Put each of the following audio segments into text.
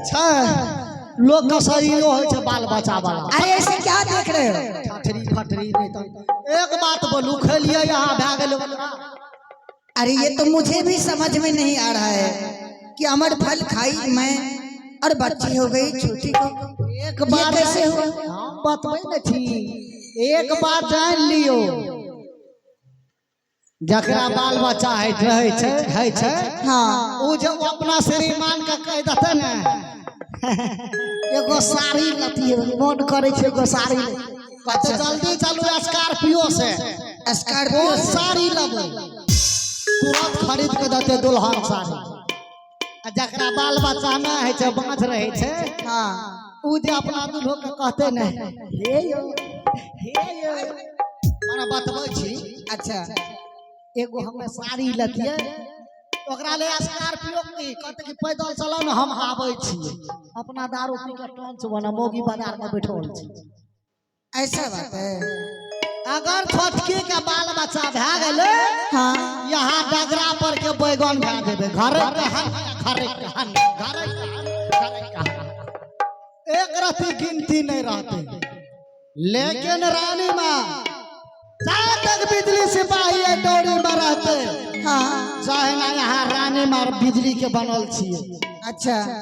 छै लोक के शरीरो होइ छै बाल बच्चा वाला। अरे, ऐसे क्या देख रहे हो? ठठरी फटरी नहि तऽ एक बात बोलू, खेलियै यहाँ भए गेलै ओकरा। अरे, ये तो मुझे भी समझ में नहीं आ रहा है कि अमर फल खाई मैं और बच्ची हो गई छोटी को। एक ये बात कैसे हुआ? हम बतबै ने छी, एक बात जान लियौ, जकरा बाल बच्चा होइत रहै छै, होइ छै, ओ जे अपना श्रीमान के कहि देतै ने, एगो साड़ी लतियै, मन करै छै एगो साड़ी ले। कहतै जल्दी चलू स्कॉर्पियो से। स्कॉर्पियो कोन से? साड़ी लेबै? तुरंत खरीद के देतै दुल्हन साड़ी। आ जकरा बाल बच्चा नहि होइ छै, बाँझ रहै छै, ओ जे अपना दुल्हो के कहतै ने, हे यौ, हे यौ, मने बतबै छी, एगो हमे साड़ी लतियै, ओकरा ले स्कॉर्पियो की कहतै कि पैदल चलो ने, हम आबै छी। अपना दारू पी के टंच बना मौगी बाजार में बैठल छै। ऐसा बात है? अगर छोटकी के बाल बच्चा भए गेलै, यहाँ डगरा पर के बैगन भए जेबै, घरे के हन, घरे के हन, घरे के हन, घरे के हन, एक रति गिनती नहीं रहते। लेकिन रानी माँ जहाँ तक बिजली सिपाही है डोरी में रहते, चाहे ना यहाँ रानी माँ बिजली के बनल छियै,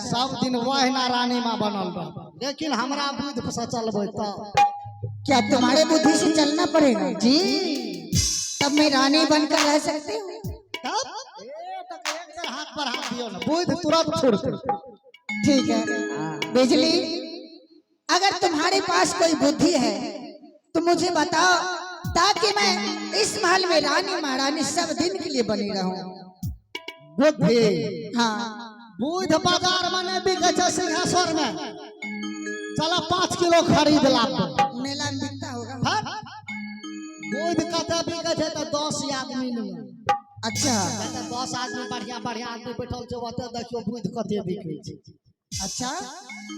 सब दिन वह ना रानी माँ बनल रह, लेकिन हमरा बुद्धि से चलबै तऽ। क्या तुम्हारे बुद्धि से चलना पड़ेगा? जी। तब मैं रानी बनकर रह सकती हूँ? तब ए, तक एक बेर हाथ पर हाथ दियौ ने, बुद्धि तुरंत छुड़तै। ठीक है बिजली, अगर तुम्हारे पास कोई बुद्धि है तो मुझे बताओ, ताकि मैं इस महल में रानी महारानी सब दिन के लिए बनी रहूं। बुद्धि? हाँ। बुध बाजार में नहीं बिकै छै, सिंहेश्वर में चला, 5 किलो खरीद लाब। मेला में बिकता होगा। बुध कतऽ बिकै छै तऽ 10 आदमी ने। कतऽ 10 आदमी, बढ़िया बढ़िया आदमी बैठल छै, ओतऽ देखियौ बुध कते बिकै छै।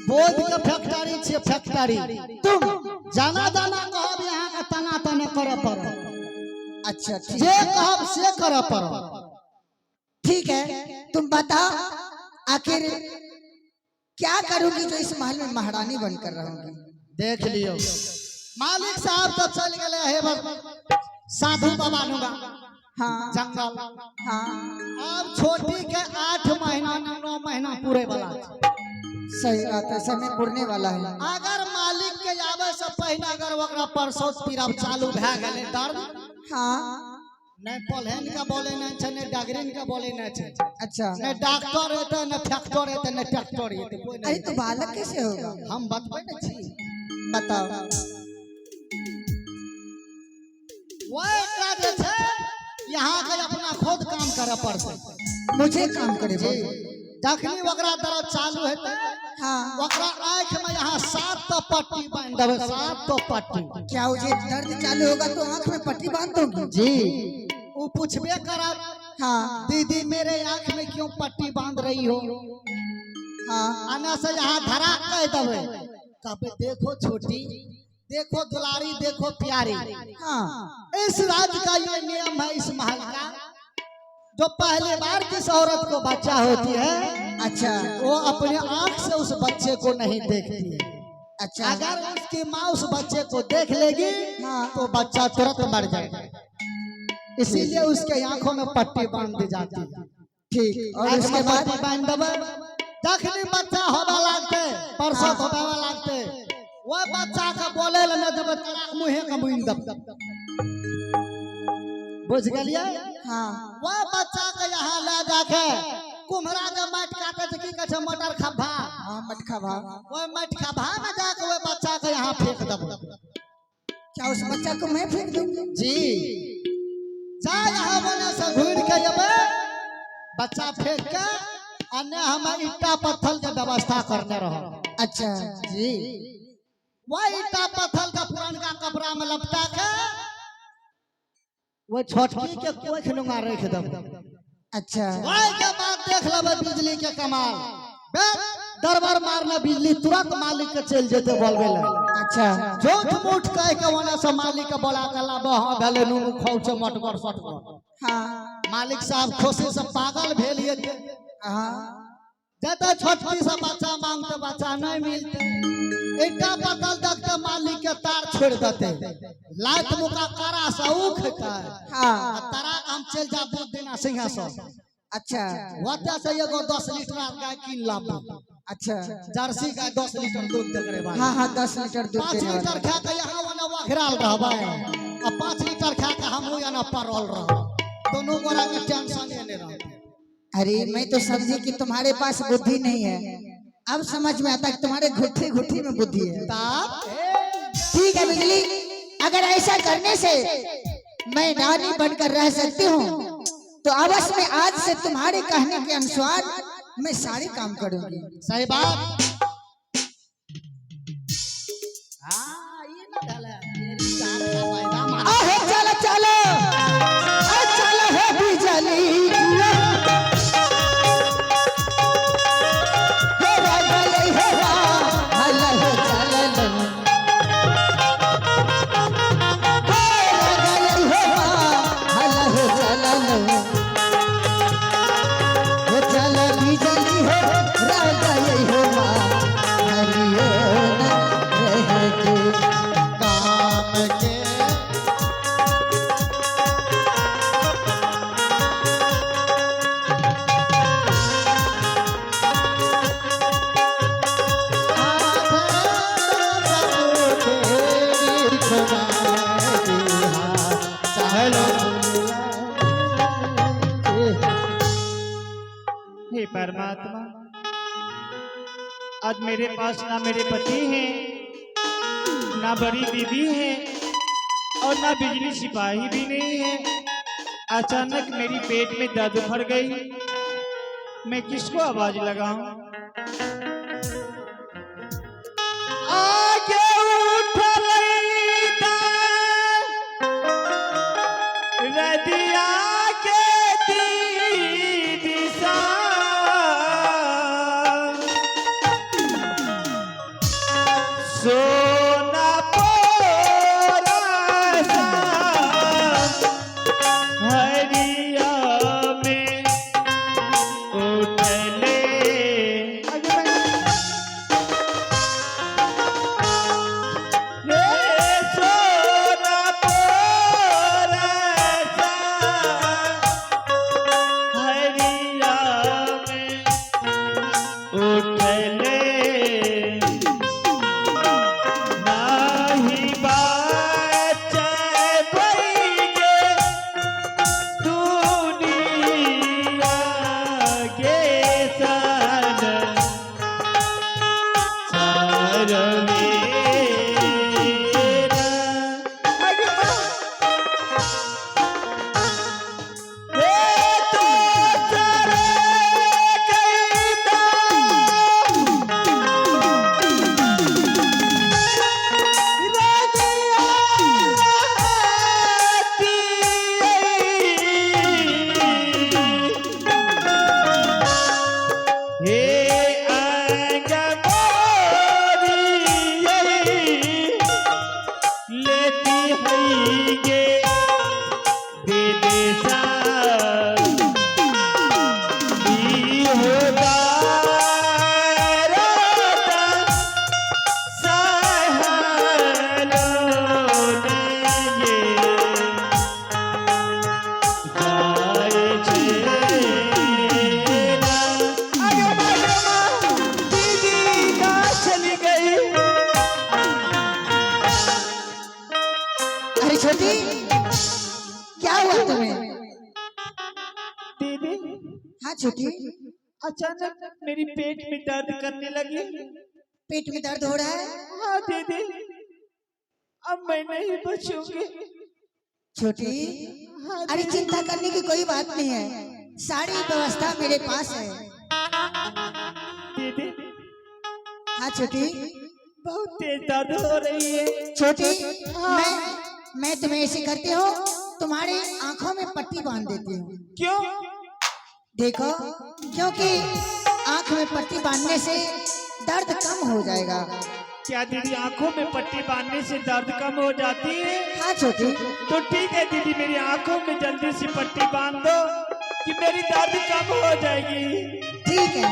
बुध के फैक्ट्री छियै, फैक्ट्री। तुम जाना जाना कहब यहाँ के तना तना करऽ पड़त। अच्छा, ठीक। जे कहब से करऽ पड़त। ठीक है, तुम बताओ, आखिर क्या करूंगी जो इस महल में महारानी बनकर रहूंगी? देख लियौ, मालिक साहब तो चलि गेलै हे बस साधु बाबा नुगा जंगल। अब छोटी के 8 महीना 9 महीना पूरे वाला छै। सही बात है, समय पुरने वाला है। अगर मालिक के आवे से पहिने अगर ओकरा परसौत पीरब चालू भए गेलै दर्द, नहि पलहन के बोले नहि छै, नहि डगरिन के बोले नहि छै, नहि डॉक्टर हेतै, नहि फैक्टर हेतै, नहि ट्रैक्टर हेतै, कोइ अरे, नहि। तो बालक कैसे होगा? हम बतबै ने छी। बताओ। वह एकरा जे छै यहाँ के अपना खुद काम करे पड़तै। मुझे काम करे? जी। जखनी ओकरा दर्द चालू हेतै, ओकरा आँखि में यहाँ सात तो पट्टी बांधि देबै, सात तो पट्टी। क्या मुझे दर्द चालू होगा तो आंख में पट्टी बांध दोगी? जी, वो पूछबे करब, दीदी, मेरे आंख में क्यों पट्टी बांध रही हो? आना से यहाँ धरा कह देबै, कहबै देखो छोटी, देखो दुलारी, देखो प्यारी, इस राज्य का ये नियम है, इस महल का, जो पहली बार किस औरत को बच्चा होती है, वो अपने आंख से उस बच्चे को नहीं देखती है। अगर उसकी माँ उस बच्चे को देख लेगी, तो बच्चा तुरंत मर जाएगा। इसीलिए उसके आंखों में पट्टी बांध दी जाती है। ठीक, और आँख उसके में बाद? पट्टी बांध देबै, जखनी बच्चा होबे लागते, परसौत होबे लागते, वह बच्चा के बोले ले नहीं देबै, तोरा मुँहे के मुइन देबै। बुझ गेलियै? हाँ। वह बच्चा के यहाँ ले जाके कुम्हरा जे माटि काटे छै, की कहै छै, मटर खब्बा? हाँ, मटखा भाव। ओहि माटि खब्बा में जाके ओहि बच्चा के यहाँ फेंक देबै। क्या उस बच्चा को मैं फेंक दूंगी? जी, जा यहाँ बने से घूर के अयबै बच्चा फेंक के, आ ने हम ईटा पत्थर के व्यवस्था करने रहो। जी, वह ईटा पत्थर के पुरनका कपड़ा में लपटा के वो छोटकी के कोख नुंगा रख देब। वही के बाद देख लेबै बिजली के कमाल। बे दरबार मारने बिजली तुरंत मालिक के चलि जेतै बोलबै लए। झूठ मूठ कह के ओने से मालिक के बोला के लाबऽ, हाँ भेलै नुनू खाउ छै मटगर सटगर। मालिक साहब खुशी से पागल भेल ये। जते छोटकी से बच्चा मांगते बच्चा नहीं मिलते। ईटा पतल देखते मालिक के तार छोड़ देते, लात मुका करा से ऊ खेते। हाँ। आ तारा हम चल जा दूध देना सिंहासन। अच्छा। ओतऽ से एगो 10 लीटर गाय कीन लाबू। अच्छा। जर्सी गाय 10 लीटर दूध देने वाली। हाँ हाँ 10 लीटर दूध 5 देने लीटर वाली। खा के यहाँ ओने वघराल रहबै आ 5 लीटर खा के हमहूँ एना पड़ल रहब, दोनों गोरा के टेंशन एने रहतै। अरे मैं तो समझी कि तुम्हारे पास बुद्धि नहीं है, अब समझ में आता कि तुम्हारे घुट्ठी घुट्ठी में बुद्धि है। तब ठीक है बिजली, अगर ऐसा करने से मैं रानी बनकर रह सकती हूँ तो अवश्य मैं आज से तुम्हारे कहने के अनुसार मैं सारे काम करूंगी। सही बात। हाँ, ये ना डाला, मेरी जान का फायदा मारा। आहो चलो चलो, आ चलो हो बिजली, हे राजा ये हे रा, हला हो चलो लो। हे राजा ये हे रा, हला हो चलो लो। हो चलो बिजली हो राजा ये हो मा, हरियो न रह के। काम के हे परमात्मा, आज मेरे पास ना मेरे पति हैं, ना बड़ी दीदी हैं और ना बिजली सिपाही भी नहीं है। अचानक मेरी पेट में दर्द भर गई, मैं किसको आवाज लगाऊं? आगे उठ रदिया के दीदी सा, सोना पोरसा हरिया में उठले। हे सोना पोरसा हरिया में उठले, नाही बाचे भइगे दुनिया के सन सार मेरा। हे तो सर कैदा चली गई। अरे छोटी, क्या हुआ तुम्हें? दीदी। हाँ छोटी। अचानक मेरी पेट में दर्द करने लगी। पेट में दर्द हो रहा है? हाँ दीदी, अब मैं नहीं बचूंगी। छोटी, अरे चिंता करने की कोई बात नहीं है, सारी व्यवस्था मेरे पास है। दीदी। हाँ छोटी। बहुत तेज दर्द हो रही है। छोटी, मैं तुम्हें ऐसे करती हूँ, तुम्हारी आंखों में पट्टी बांध देती हूँ। क्यों? देखो, क्योंकि आंख में पट्टी बांधने से दर्द कम हो जाएगा। क्या दीदी, आंखों में पट्टी बांधने से दर्द कम हो जाती है? हाँ छोटी। तो ठीक है दीदी, मेरी आंखों में जल्दी से पट्टी बांध दो कि मेरी दर्द कम हो जाएगी। ठीक है।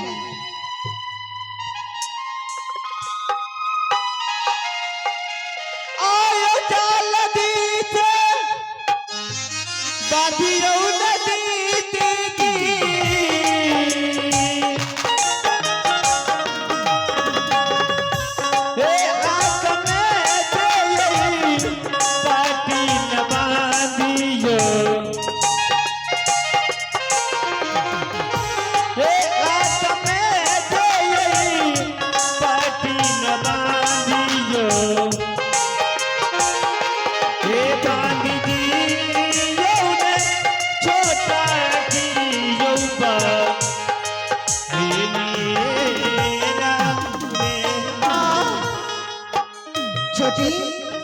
छोटी।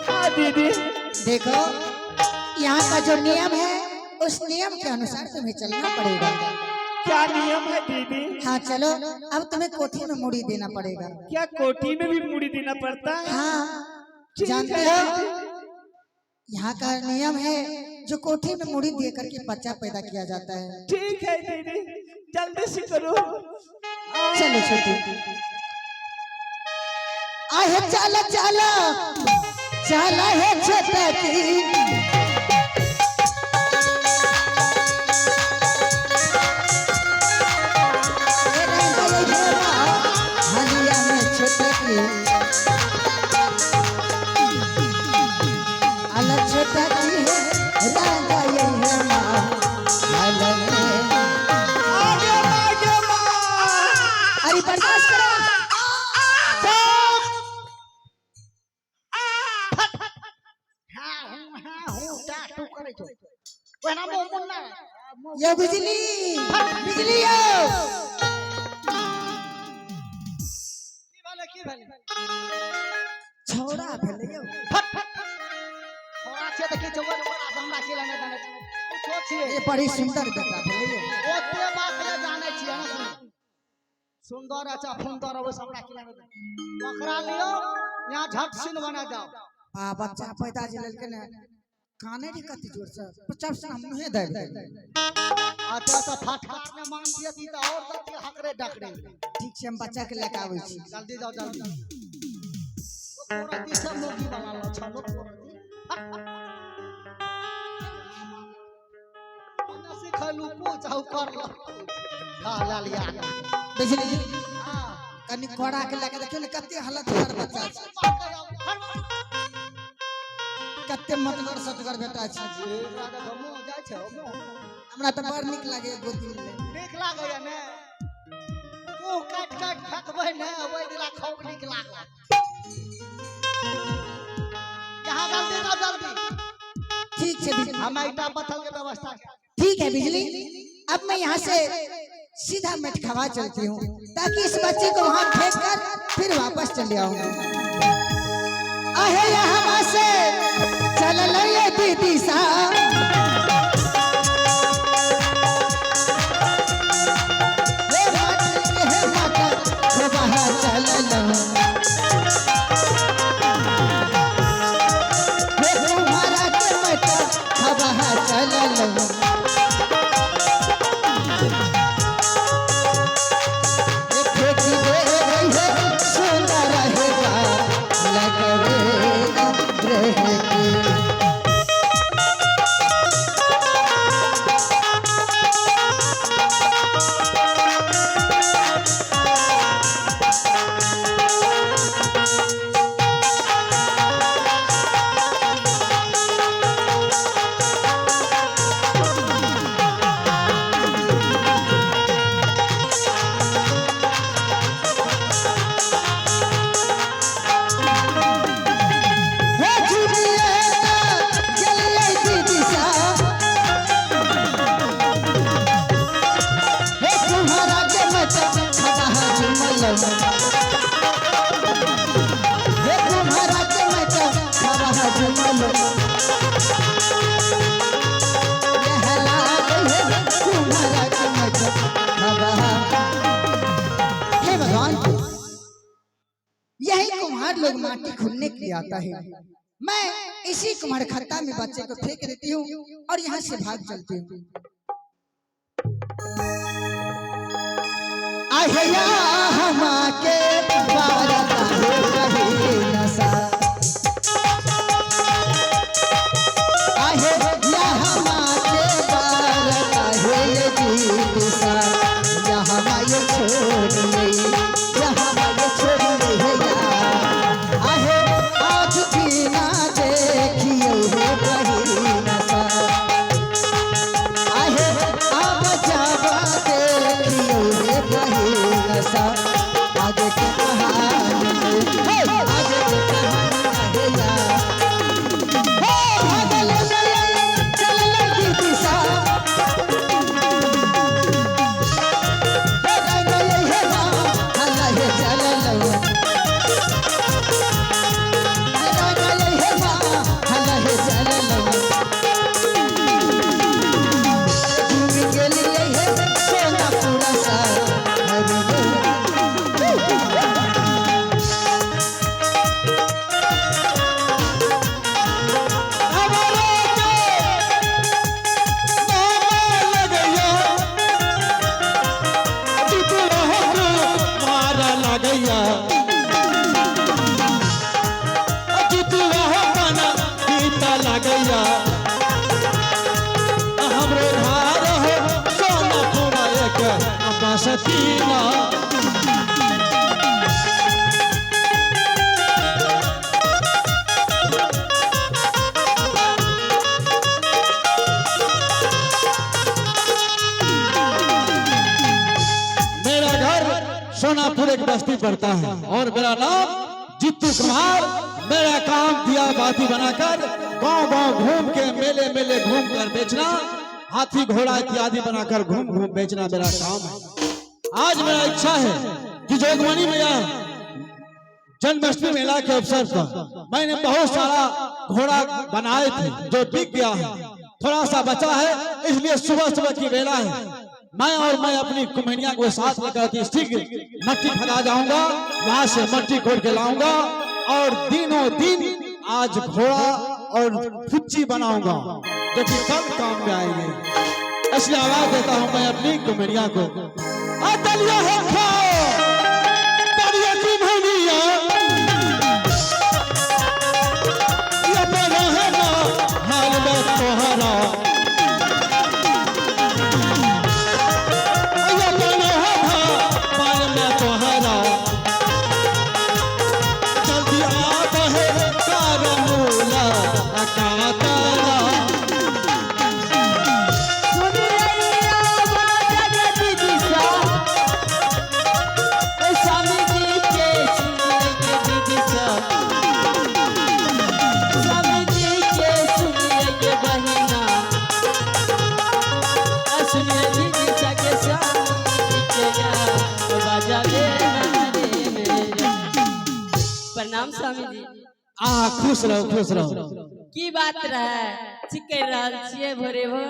हाँ दीदी। देखो, यहाँ का जो नियम है उस नियम के अनुसार तुम्हें चलना पड़ेगा। क्या नियम है दीदी? हाँ चलो, अब तुम्हें कोठी में मुड़ी देना पड़ेगा। क्या कोठी में भी मुड़ी देना पड़ता है? हाँ। ठीक जानते है हो, दीदी। यहाँ का नियम है जो कोठी में मुड़ी दे करके बच्चा पैदा किया जाता है। ठीक है दीदी, जल्दी से करो। चलो छोटी। आहे चला चला चला है छोटी। हलिया में छोटकी अलग छोटकी है राजा ये है माँ हल में। आगे आगे माँ। अरे बर्दाश्त करो। हाँ हूँ, हाँ हूँ, टा टू करै छौ। ओहिना मुँह मुन्ना। यो बिजली, बिजली यो। की भेलै, की भेलै? छौड़ा भेलै यो। फट फट। छोरा छियै तऽ की छौ, ओकरा से हमरा की लेने देने छै? कुछो छियै। ये बड़ी सुंदर बेटा भेलै यो। ओते बात ले जानै छियै ने सुन। सुंदर अच्छा फुंदर ओहिसँ हमरा की लेने देने। ओकरा लियौ, यहाँ झट सिन बना जाओ। आ बच्चा पैदा जे लेलकै ने, काने रे कति जोर से पचास से हम मुहे दे देबै। अच्छा तऽ फटकार ने मान दिअ ई तऽ और दर्द हकरे डकरे। ठीक छै, हम बच्चा के लए के आबै छी। जल्दी जाओ, जल्दी। ओ कोरती से मुर्गी बना लो छलो कोरती। ओने सिखलू कुछ आउ कर लो। हाँ ला लिया। बिजली, हाँ। कनि कोड़ा के लए के देखियौ ने कते हालत हमर बच्चा छै, कते मतगर सतगर बेटा छै। एकरा देखो मुँह जाइ छै मुँह। हमरा तऽ बड़ नीक लागैए गोदी में। नीक लागैया ने? मुँह काटि काटि फेकबै ने ओहि दिना खूब नीक लागत। यहाँ जल्दी जाओ, जल्दी। ठीक छै बिजली। हम ईटा पत्थर के व्यवस्था। ठीक है बिजली, अब मैं यहाँ से सीधा मटखवा चलती हूँ ताकि इस बच्चे को वहाँ फेंक कर फिर वापस चले आऊँ। आहे यहाँ से चल ये दीदी सा। हे माटी, हे माता, हे बाहर चल लो। हे तुम्हारा के मटा, हवा चल लो। फेंकी दे रही है सुंदर रहेगा लगवे रहे। हे जुलियत गेलियै दीदी सा। हे तुम्हारा के मत खदा जुमल। हे तुम्हारा के मत खदा जुमल। यह लाल है तुम्हारा के मत खदा। हे भगवान, यही कुम्हार लोग माटी खुनने के लिए आता है। मैं इसी कुम्हार खत्ता में बच्चे को फेंक देती हूँ और यहाँ से भाग चलती हूँ। आहिया हमा के बारता हो रही नशा। आहे या हमा के बारता है ये गीत सा। यहाँ माये छोड़ ले, यहाँ माये छोड़ ले या। आहे आज भी ना देखियो हे कहीं नशा। आहे अब जावा देखियो हे कहीं नशा। लागैया जितुआ हो बना तीता लागैया हमरे घर हो सोनापुर एक बसतीना। मेरा घर सोनापुर एक बस्ती पड़ता है और मेरा नाम जित्तू कुमार। मेरा काम दिया बाती बनाकर गांव गांव घूम के मेले मेले घूम कर बेचना, हाथी घोड़ा इत्यादि बनाकर घूम घूम बेचना मेरा काम है। आज मेरा इच्छा है कि जोगमनी में यह जन्माष्टमी मेला के अवसर पर मैंने बहुत सारा घोड़ा बनाए थे जो बिक गया है, थोड़ा सा बचा है, इसलिए सुबह सुबह की वेला है। मैं और मैं अपनी कुम्हनिया को साथ लेकर के शीघ्र मट्टी खदा जाऊंगा, वहां से मट्टी खोद के लाऊंगा और दिनों दिन आज घोड़ा और फुच्ची बनाऊंगा जो कि कल काम में आएंगे। इसलिए आवाज देता हूं मैं अपनी कुम्हनिया को, आ दलिया है खाओ दलिया कुम्हनिया, ये बना है ना हाल में तोहरा, ये बना है ना हाल में तोहरा, जल्दी आता है कारमूला कातारा। प्रणाम स्वामी जी। आ खुश रहो खुश रहो। की बात रहे चिकर रहल छियै भोरे भोर?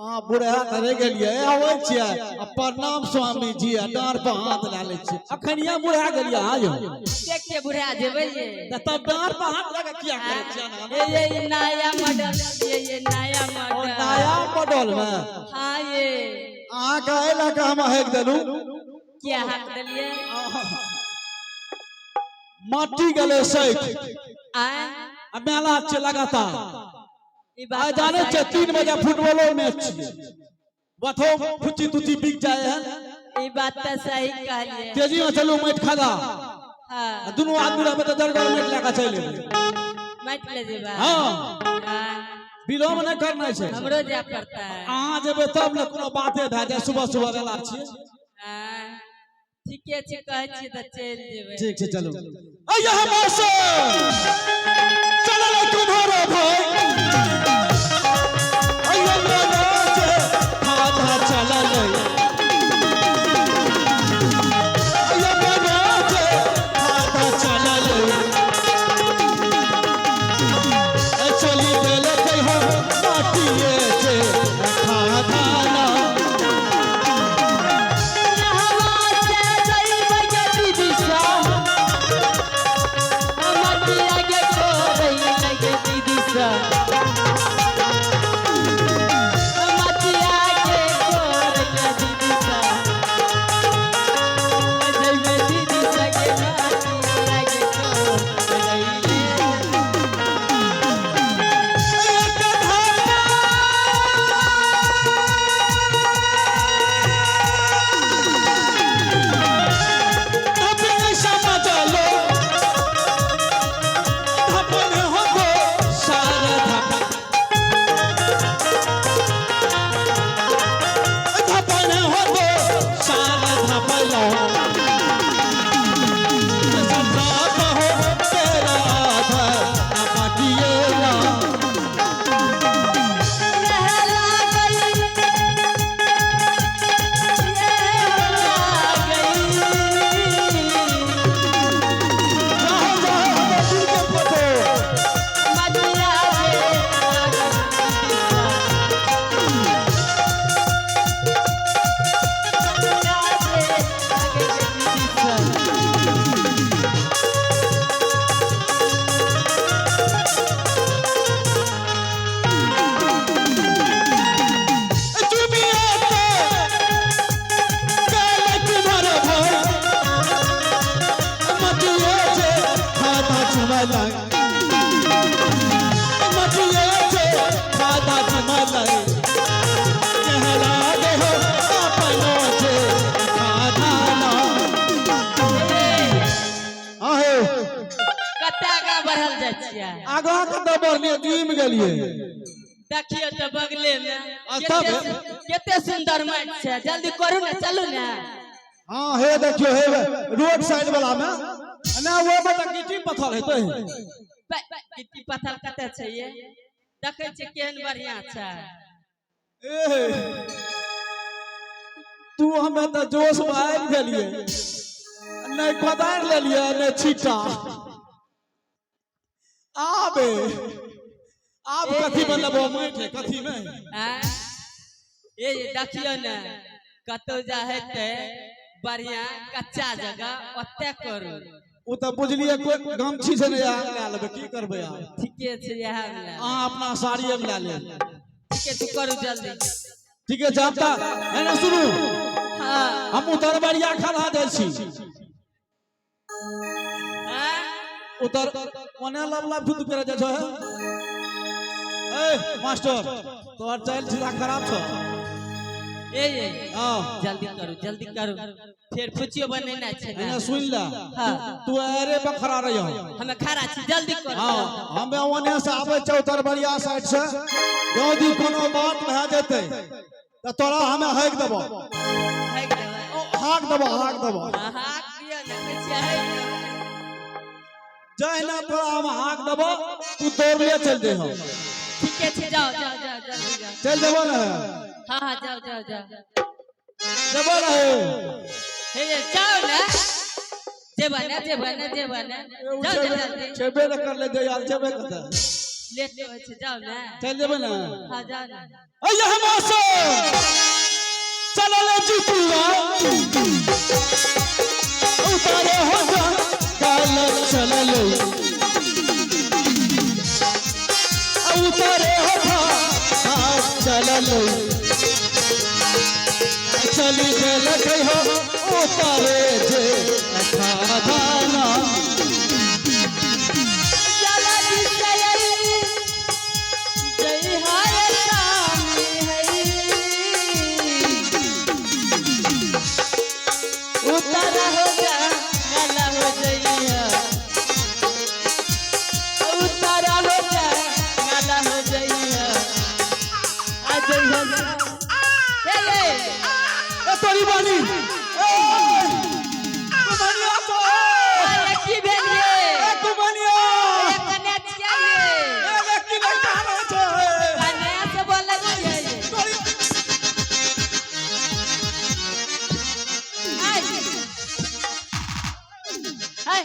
आ बुढ़ा करे गेलियै आबै छियै आ प्रणाम स्वामी जी आ डाँर पर हाथ ला लै छियै। अखनिया बुढ़ा गेलियै अहाँ यौ। देख के बुढ़ा जेबै ये। तऽ तब डाँर पर हाथ लगा किया करै छियै ना? ये नया मॉडल ये नया ओ मॉडल। नया मॉडल मे हाँ ये अहाँके एहि लए कऽ हम हेक देलहुँ। किया हाक देलियै? माटी गेलै सैठ आय आ मेला छै लगातार। ई आ बात जानै छियै 3 बजे फुटबॉलो मैच छियै, बथो फुच्ची तुच्ची बिक जाइ है। ई बात तऽ सही कहलियै। तेजी में चलू माटि खदा। हाँ दुनू आदमी रहबै तऽ जरगर माटि लए कऽ चलि एबै। माटि ले जेबै। हाँ हाँ, विलम्ब नहि करना छै। हमरो जाय पड़ता है। अहाँ जेबै तब ने कोनो बाते भए जाय, सुबह सुबह वेला छियै। हाँ, ठीके छै, कहै छियै तऽ चलि जेबै। ठीक छै चलू। अइया हमर से चलल तुम्हारो भाई, अइया मेरा जे खाधा चलल, अइया मेरा जे खाधा चलल, ए चली गेल हो माटिए जे खाधा ना। दीदी। मलाई मटिए जे खादा जी मलाई चेहरा दे हो अपनो जे खादा ना। आहे। कते आगाँ बढ़ल जाइ छियै? आगाँ कतऽ बढ़लियै, जुमि गेलियै। देखियौ तऽ बगले मे आ तब? कते सुंदर माटि छै। जल्दी करू ने, चलू ने। हाँ, हे देखियौ, हे रोड साइड वाला में ना, वो में तऽ गिट्टी पत्थर हेतै। गिट्टी पत्थर कते छै ये? देखै छियै केहन बढ़िया छै। ए तू हमे तऽ जोश में आबि गेलियै, नहि कोदारि लेलियै नहि छीटा। आबे आब कथी बनेबो? माटि है कथी में? आँय? ए देखियौ ने, कतौ जा हेतै बढ़िया कच्चा जगह, ओते करू। ओ तऽ बुझलियै, कोई गमछी छै ने, इएह लए लेबै। की करबै आब? ठीके छै, इएह मे लए। अहाँ अपना साड़िए मे लए लेब। ठीके छै, करू जल्दी। ठीके छै, आब तऽ एने सुनू। हाँ। हम उतरबरिया खड़ा जाइ छी। आँय? उतर ओने लब लब थूत करे जाइ छौ। ए मास्टर, तोहर चालि सीधा खराब छौ। ए ए। हाँ। जल्दी करू, जल्दी करू, फेर फुचियो बनेनाइ छै ने। एने सुन ले। हाँ। तू अरे पर खड़ा रहियो। हमे खड़ा छी, जल्दी करू। हाँ, हमे ओने से आबै छौ उतरबरिया साइड से। यदि कोनो बात भए जेतै तऽ तोरा हमे हाक देबो। हाकि देबै? हाक देबो, हाक देबो। हाँ, हाक दियौ ने, कहै छियै हाकि देबै। जहिना तोरा हम हाक देबो, तू दौड़ले चलि जइहो। ठीके छै, जाओ जाओ जाओ, जल्दी जाओ। चलि जेबो ने? हाँ हाँ, जाओ जाओ जाओ। जेबो ने? हे ये, जाओ ने, जेबा ने, जेबा ने, जेबा ने, जाओ जाओ जल्दी। छेबे ने करले जे यार, जेबे कतऽ? लेट होइ छै, जाओ ने। चलि जेबै ने? हाँ, जाओ ने। अइया हम चलल जितुआ उतारे हो जा काल चलल उतारे हो जा चलल चली गेल हो उतारे जे खादाना। चला जी जय हाय स्वामी है उतर हो जा गला हो जइया, उतर हो जा गला हो जइया, आ जइया हे ये। ए तोरी बानी, ए कुमनिया तो अरे की भेल ये? ए कुमनिया। ए कने छियै ये? ए व्यक्ति नहीं कह रहे छे। कने से बोलै छियै ये? तोरी आय आय,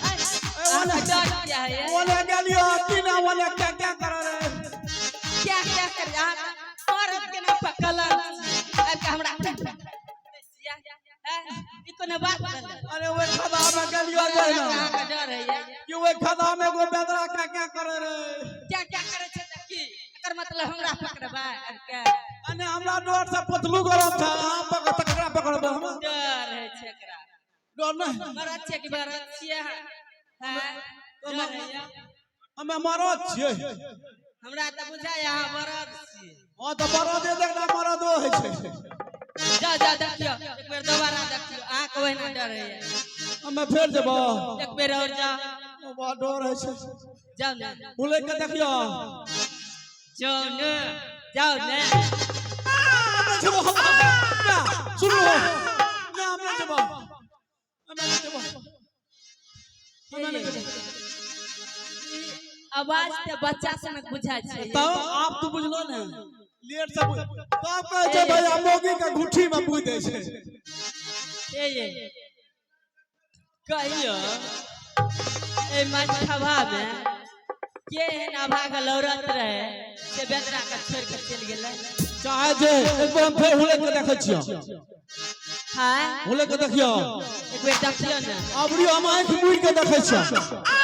अहाँ डर किया है ये? बोले गेलियो की ना, बोले क्या क्या कर रहे? क्या क्या कर अहाँ मरद के ना पकड़ल आबि के हमरा ई कोनो बात भेलै? अरे ओए खदा में गेलियो जहिना अहाँके डर है ये? कि ओए खदा में एगो बेदरा क्या क्या करे रे। क्या क्या करै छै तऽ की एकर मतलब हमरा पकड़बै आबि के? अने हमरा डर से पतलू गरम था। अहाँ पकड़ त ककरा पकड़बै हम? डर है छै एकरा। डर नहीं। मरद छियै कि मरद छियै अहाँ? हैं? डर है ये? हमे मरद छियै। हमरा तऽ बुझाइ अहाँ मरद छियै। हाँ तऽ मरद देखना, मरदो होइ छै। जाओ जाओ, देखियौ एक बेर दोबारा देखियौ, अहाँके ओहिना डर होइए। हमे फेर जेबो। एक बेर और जाओ। बड़ा डर होइ छै। जाओ ने। बोले के देखियो। जाओ ने, जाओ ने। जेबो हम ना, सुनू ना, हम नहीं जेबो, हम नहीं जेबो, हम नहीं जेबो। आवाज तऽ बच्चा सनक बुझाइ छै। तब आप तो बुझलो ने, लेट से तब कहै छै भैया मौगी के घुट्ठी में पूज दै छै। ए ये कहियो, ए मठवा में के एहन अभागल औरत रहे से बेदरा के छोड़ के चलि गेलै? चाहे जे, एक बेर हम फेर हुले के देखै छियौ। हाँ। हुले के देखियौ। एक बेर देखियौ ने। अबरी हम आँखि मुड़ि के देखै छियौ।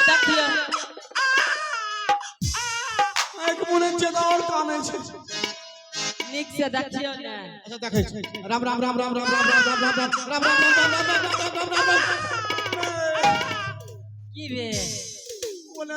देखियौ। आँखि मुड़ै छियै तऽ आओर कानै छै। नीक से देखियौ ने। अच्छा, देखै छी। राम राम राम राम राम राम राम राम राम राम राम राम राम राम राम राम राम राम राम। की भेल? ओने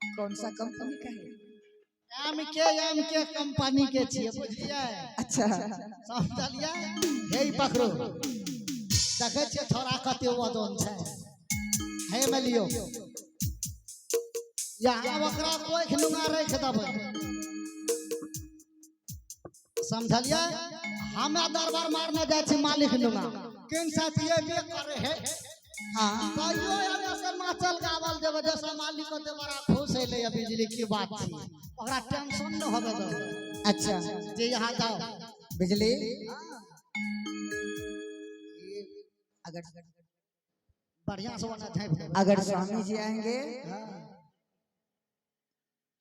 कौन सा कंपनी का है? एम के कंपनी के छियै, बुझलियै? अच्छा। समझलियै? हे ई पकड़ू, देखै छियै छोड़ा कते वजन छै। हे में लियो, यहाँ ओकरा कोइख नुआ राखि देबै, समझलियै? हमे दरबार मारने जाइ छी मालिक नुआ किन साथ ये भी करे है। हाँ। कहियो एने से नाचल गावल देबै, जैसे मालिक होते बड़ा खुश होले। या बिजली की बात छी, ओकरा टेंशन न होबे देबै। अच्छा। जे यहाँ जाओ। बिजली, अगर बढ़िया से ओना झाँपि देबै। अगर स्वामी जी आएंगे हाँ।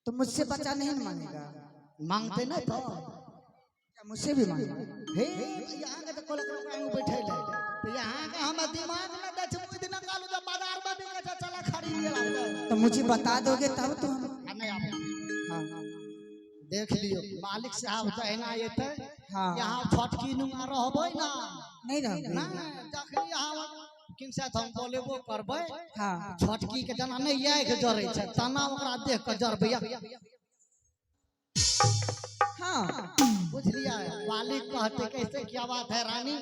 तो मुझसे बच्चा नहीं मांगेगा? मांगते नहीं तो। क्या मुझसे भी मांगेगा? हे, यहाँ के तो कहलक ओकरा आगू बैठे ले, तो यहाँ के हम दिमाग न दै छै। मुइ दिना कहलु जब बाजार में बिकै छै, चला खरीद के लाबै। तो मुझे बता दोगे तब तो हम आ नहीं आबै। हाँ। देख लियो मालिक साहब जहिना एतै, हाँ। यहाँ छोटकी नुआ रहबै ना। नहीं रहोगे? नहीं, जखनी यहाँ किनसे हम बोलेबो करबै, हाँ। छोटकी के जेना नहि आँखि जरै छै तना ओकरा देख के जरबै। हाँ। बुझलियै? मालिक कहते कैसे क्या बात है रानी?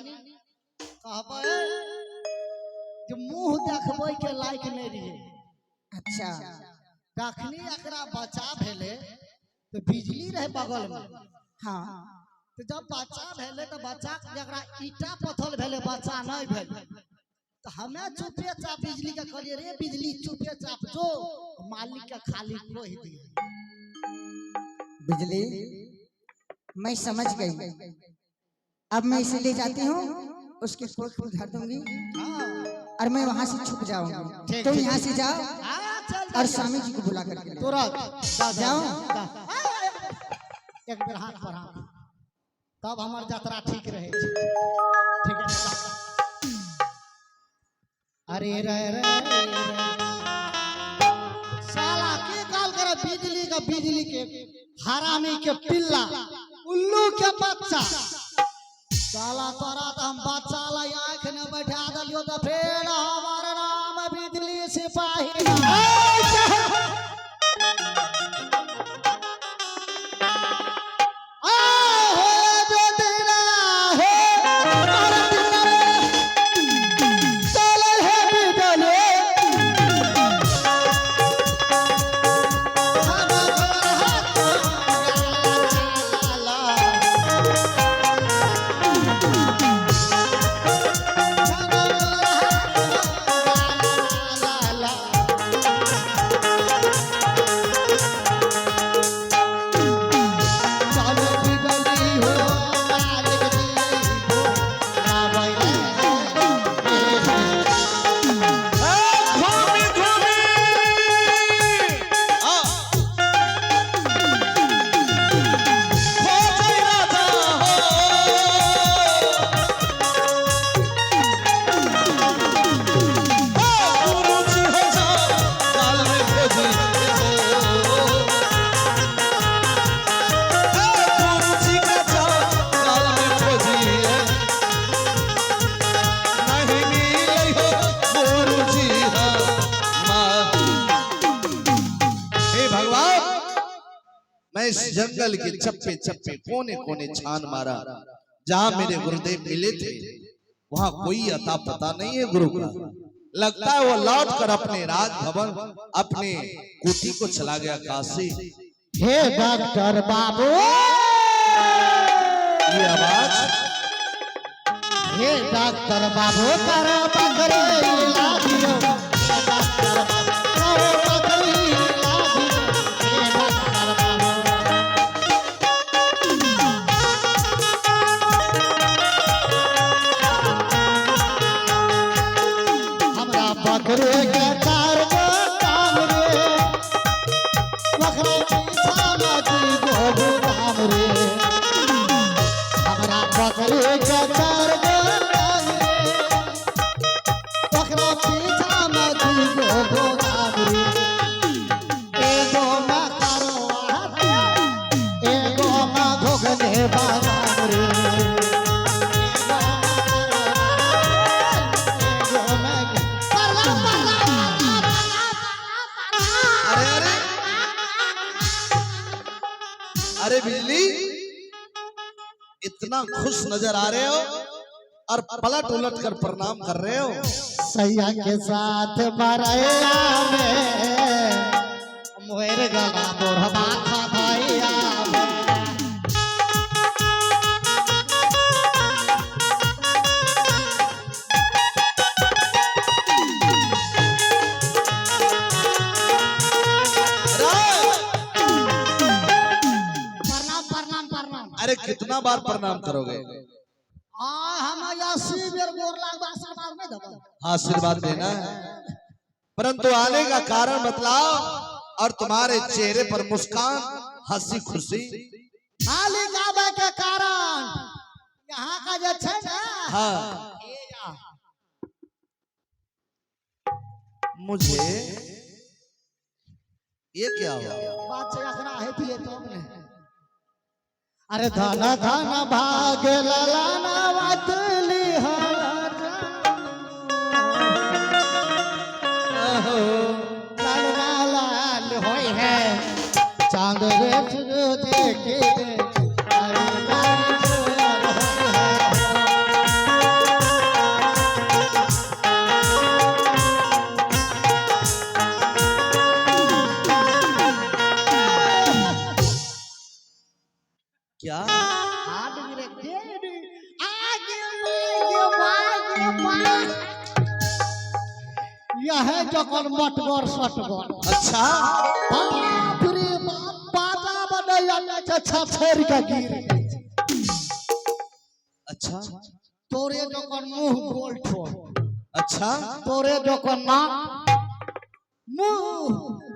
कहबै जे मुंह देखबै के लायक नहि रहियै। अच्छा। जखनी एकरा बच्चा भेलै तऽ बिजली रहै बगलमे। हाँ। तऽ जब बच्चा भेलै तऽ बच्चा जकरा ईटा पथल भेलै, बच्चा नहि भेलै, तऽ हमे चुपे चाप बिजली के कहलियै, रे बिजली, चुपे चाप जो मालिक के खाली कहि दियै। बिजली, मैं समझ गई। अब मैं इसे ले जाती हूँ, उसके कोख में धर दूंगी हाँ। और मैं वहां से छुप जाऊंगी। ठीक, तुम ठीक। यहाँ से जाओ हाँ, चल और जाइए। स्वामी जी को बुला करके ले आओ। तुरंत जा, जा, जाओ। जा। एक बेर हाथ पर हाथ, तब हमर यात्रा ठीक रहे छै। ठीक है, जा। अरे रे रे रे, साला की काल करे बिजली का, बिजली के हरामी के पिल्ला, उल्लू के बच्चा, साला तोरा तो हम बच्चा ला आंख ने बैठा दिलियो तो फिर हमार नाम बिजली सिपाही ना। आ हो जो दिना हो, हमारा दिना चले है बिजली। हम गोर हाथ ला ला ला। चलो बिजली हो मालिक जी हो लाबै रे। घूमी घूमी आ खोजै राजा हो। गुरुजी हो जा काल में खोजी हो। गुरुजी का जा काल में खोजी है, नहीं मिले हो गुरुजी माँ। हे भगवान, मैं इस जंगल के चप्पे चप्पे कोने कोने छान मारा, जहां मेरे गुरुदेव मिले थे वहां कोई अता पता नहीं है गुरु का। लगता है वो लौट कर अपने राजभवन, अपने कुटी को चला गया काशी। हे डॉक्टर बाबू। ये आवाज? हे डॉक्टर बाबू, कर बकरी लागियो। हे डॉक्टर बाबू, कर बकरी लागियो। हे डॉक्टर बाबू। हमरा बकरे के चार गो टांग रे, बकरा पीछा में दुई गो गुदाम रे। हमरा बकरे के चार गो टांग रे, बकरा पीछा में दुई गो गुदाम रे। एगो में करवा, एगो में घुघने बादाम रे। एगो में करवा, एगो में परला परला परला। अरे बिजली, इतना खुश नजर आ रहे हो और पलट उलट कर प्रणाम कर रहे हो। सैया के साथ मरैया में मोर गला बोरबा खदैया में। प्रणाम प्रणाम प्रणाम। अरे कितना बार प्रणाम करोगे? आ हम 80 बेर गोर लागबा, आशीर्वाद नहीं देबा? आशीर्वाद देना है, परंतु आने का कारण बतलाओ और तुम्हारे चेहरे पर मुस्कान, हंसी खुशी। खाली गावे के कारण यहाँ का जे छै ना। हाँ, मुझे ये क्या हुआ? बात छै एकरा हेतिए तब ने। अरे धन धन भाग ललाना वातली लाल लाल होय है चांद रे देखे दे अरे लाल होय है। क्या हाथ गिरे दे आगे आगे आगे आगे। यह जखन मटगर सटगर। अच्छा। बाप रे बाप, बाजा बनैया नहि छै, छछैर के गिर जाइ छै। अच्छा। तोरे जखन मुंह गोल ठोल। अच्छा। तोरे जखन नाक मुंह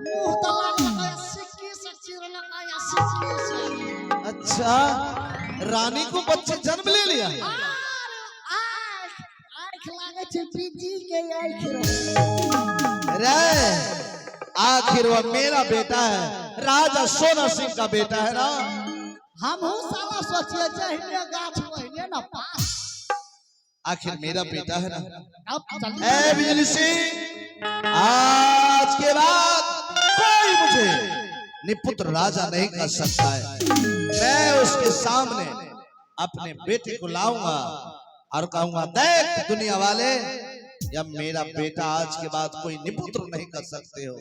मुंह तऽ लागल सिक्की से चिरलक या सिक्की से। अच्छा, रानी को बच्चे जन्म ले लिया। आर आँख आँख लागै छै बिजी के आँख रहे। रे आखिर वह मेरा बेटा है, राजा सोना सिंह का बेटा है ना। हमहूँ साला सोचिए जहिने गाछ पहिने ना पास। आखिर मेरा बेटा है ना। अब चल। ए बिजली सिंह, आज के बाद कोई मुझे निपुत्र राजा नहीं कर सकता है। मैं उसके सामने अपने बेटे को लाऊंगा और कहूंगा, देख दुनिया वाले, या मेरा बेटा आज के बाद कोई निपुत्र नहीं कर सकते हो।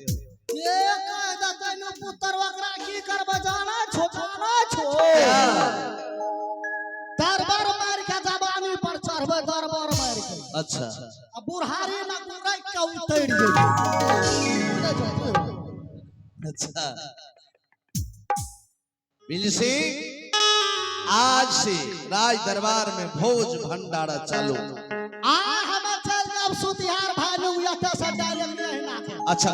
ये कह देतै नु पुत्र, ओकरा की करबै जानै छो? जानै छो? दरबार मारि के जवानी पर चढ़बै, दरबार मारि के। अच्छा। आ बुढ़ारी में गुरैक के उतरि जेबै। अच्छा बिजली सिंह, आज से राज दरबार में भोज भंडारा चालू। आ हम चल जाब सुतिहार भालू एतऽ से डायरेक्ट नहीं के। अच्छा,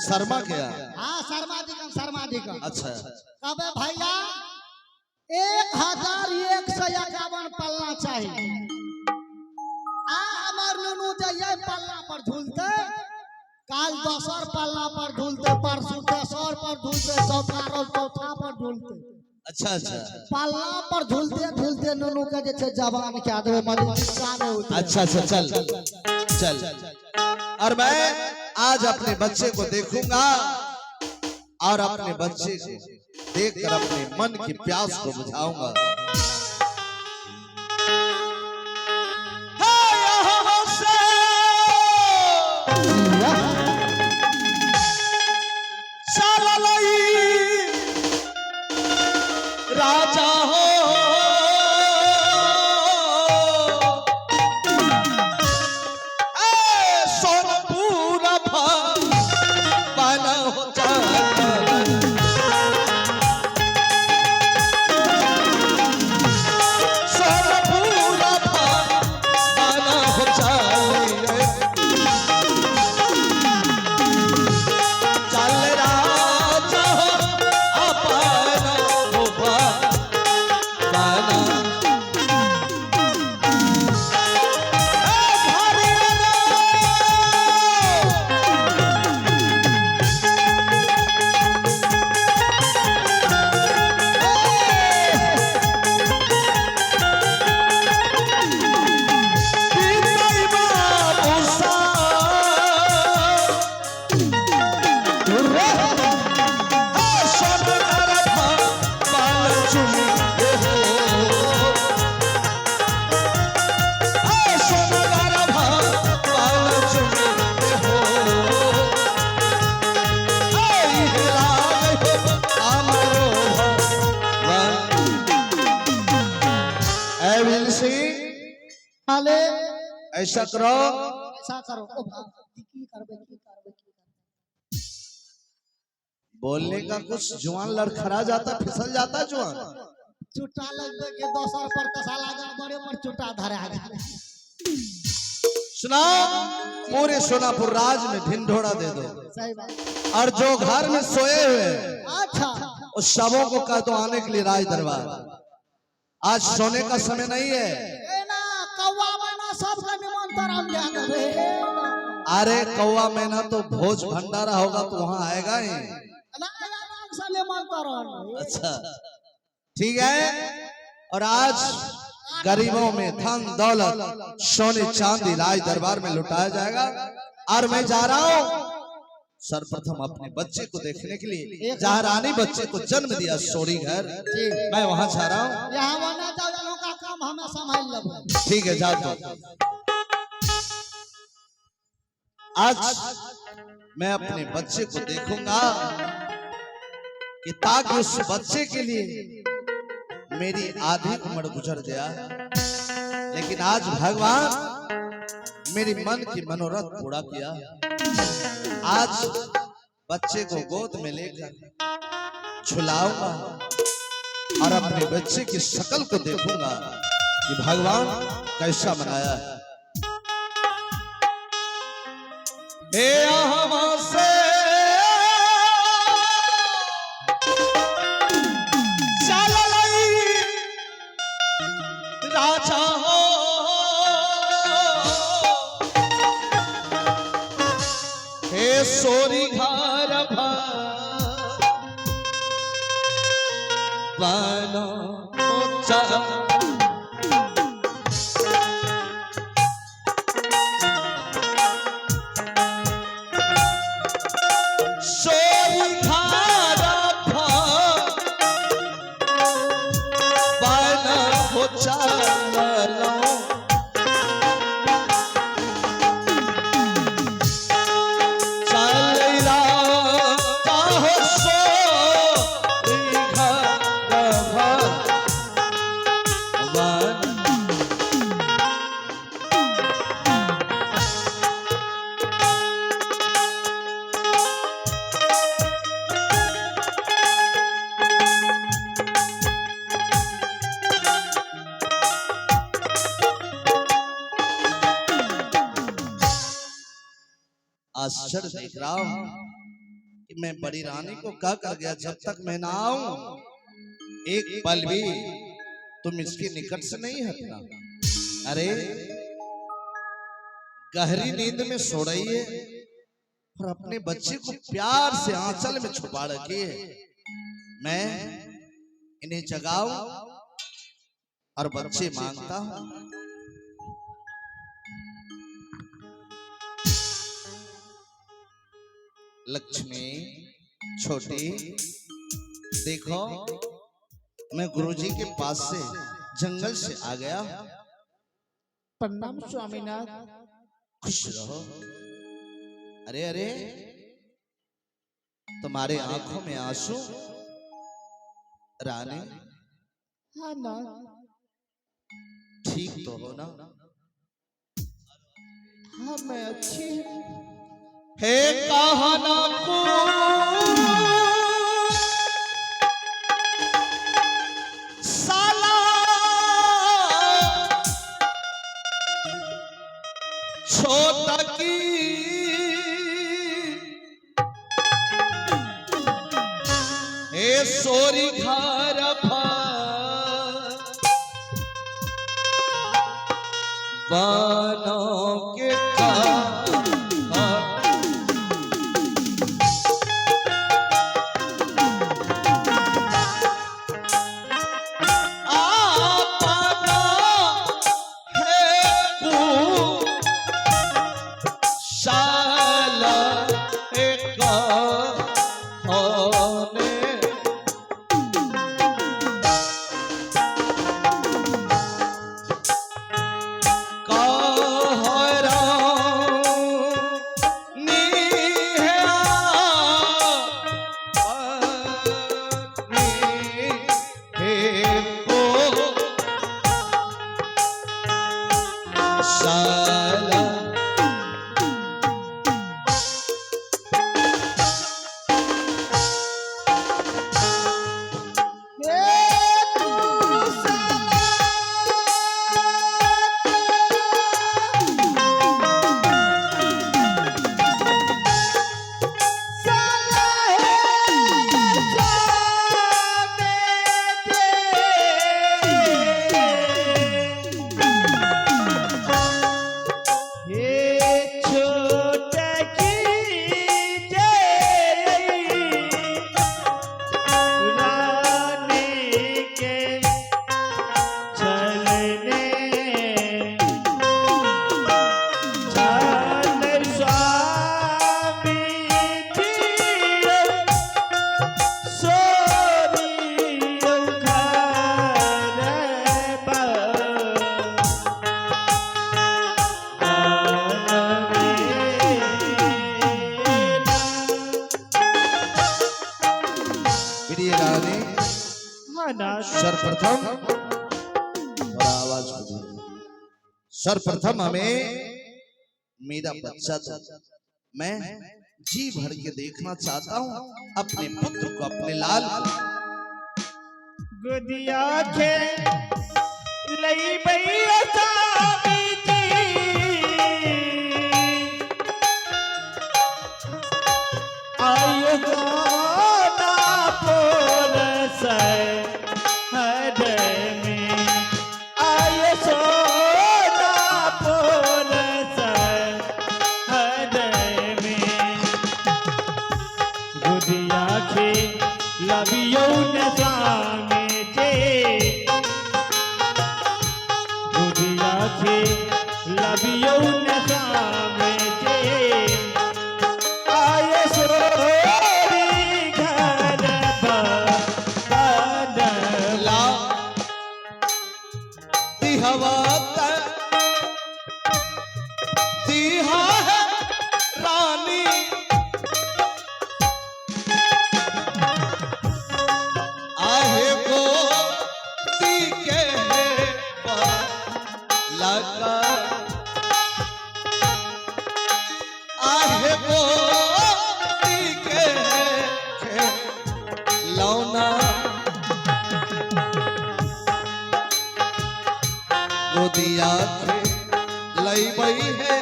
शर्मा क्या? हाँ, शर्मा जी कम, शर्मा जी कम। अच्छा। कबे भैया, 1151 पल्ला चाहिए। आ हमर नुनू जे ये पल्ला पर झूलते, काल दोसर पल्ला पर झूलते, परसों तेसर पर झूलते, चौथा रोज चौथा पर झूलते। अच्छा अच्छा। पल्ला पर झूलते झूलते नुनू के जे छै जवान के आदमी मलिका नहीं उतरे। अच्छा अच्छा, चल चल। और मैं आज अपने बच्चे को देखूंगा और अपने बच्चे को देखकर अपने मन की प्यास को बुझाऊंगा। है यहाँ से चललई राजा हो, ए, सोनपुर भवन हो चल। कहले ऐसा करो। ऐसा करो। ओ भाई, की करबै की करबै की करबै? बोलने का कुछ जुआन लड़खड़ा जाता, फिसल जाता जुआन। चुट्टा लगबे के दोसर पर तऽ साला गड़बड़े पर चुट्टा धरा गेल। सुनाओ, पूरे सोनापुर राज में ढिंढोरा दे दो। सही बात। और जो घर में सोए हुए हैं अच्छा। उस शवों को कह दो आने के लिए राज दरबार। आज सोने का समय नहीं है। एना कौआ मैना सबके निमंत्रण दे देबै। अरे कौवा मैना तो भोज भंडारा होगा तो वहां आएगा ही। ना आराम से निमंत्रण। अच्छा ठीक है। और आज गरीबों में धन दौलत सोने चांदी राज दरबार में लुटाया जाएगा। और मैं जा रहा हूं सर्वप्रथम अपने बच्चे को देखने के लिए, जहां रानी बच्चे को जन्म दिया सोरी घर, मैं वहां जा रहा हूँ। यहाँ बना जाओ, का काम हमें संभाल लेबै। ठीक है, जा दो। आज मैं अपने बच्चे को देखूंगा कि ताकि उस बच्चे के लिए मेरी आधी उम्र गुजर गया, लेकिन आज भगवान मेरी मन की मनोरथ पूरा किया। आज बच्चे को गोद में लेकर झुलाऊंगा और अपने बच्चे की शक्ल को देखूंगा कि भगवान कैसा बनाया है। हे अहवा से चल राजा हो, हे सोरी घर बनो चल। सोरी घर बनो चलो, चल राजा हो सोरी घर बन। आश्चर्य देख रहा हूं कि मैं बड़ी रानी को कह कर गया, जब तक मैं ना आऊं एक पल भी तुम इसके निकट से नहीं हटना। अरे गहरी नींद में सो रही है और अपने बच्चे को प्यार से आंचल में छुपा रखी है। मैं इन्हें जगाऊं और बच्चे मांगता हूं। लक्ष्मी छोटी, देखो मैं गुरुजी के पास से जंगल से आ गया। प्रणाम स्वामीनाथ। खुश रहो। अरे अरे, तुम्हारे आंखों में आंसू रानी? हाँ नाथ। ठीक तो हो ना? हाँ, मैं अच्छी हूँ। हे कहना को साला छोटा की, हे सोरी घर बनो के का। आपना है कुशाला एक होने। का हाँ नाथ। सर्वप्रथम थोड़ा आवाज बढ़ा। सर्वप्रथम हमें मेरा बच्चा दो। मैं जी भर के देखना चाहता हूँ अपने पुत्र को, अपने लाल को। गोदिया खे लई भैया स्वामी जी, आयो गोना पोल हर में, आयो सोना पोल हर में। गोदिया खे लबियो न स्वामी जे, गोदिया खे लबियो न स्वामी जे, आय सोरी घर बन। ला दिहवा दिहा है रानी, आहे गोदी के लगा, आहे गोदी के लौना, गोदिया के लईबई है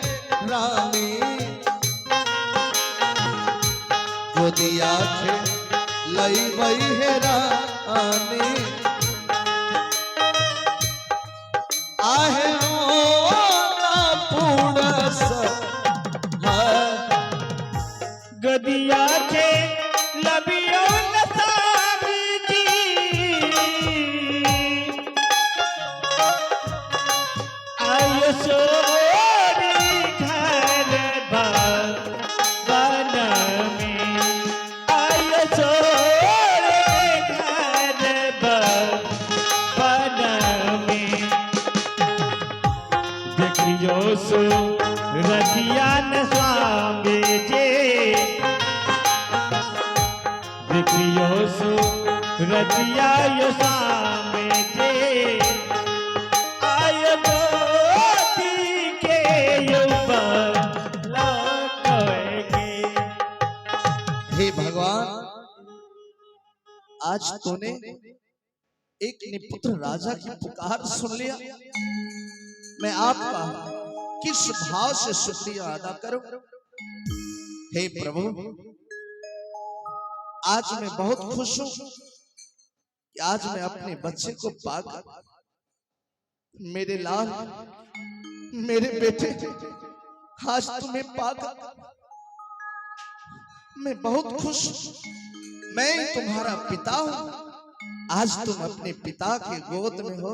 रानी, गोदिया के लईबई है रानी। आहे ना पूर्ण गदिया के लबियो न स्वामी जी, आय सोरी घर बन में, आय सोरी घर बन में। देखियो सो रतिया न स्वामी जे, देखियो सो रतिया यो स्वामी जे, आय मोती के ऊपर लौटोगे। हे भगवान, आज तूने एक निपुत्र राजा की पुकार सुन लिया। मैं आपका किस भाव से शुक्रिया अदा करूं? हे प्रभु, आज मैं बहुत खुश हूं कि आज मैं अपने बच्चे को पाकर, मेरे लाल, मेरे बेटे, आज तुम्हें पाकर मैं बहुत खुश हूं। मैं तुम्हारा पिता हूं, आज तुम अपने पिता के गोद में हो।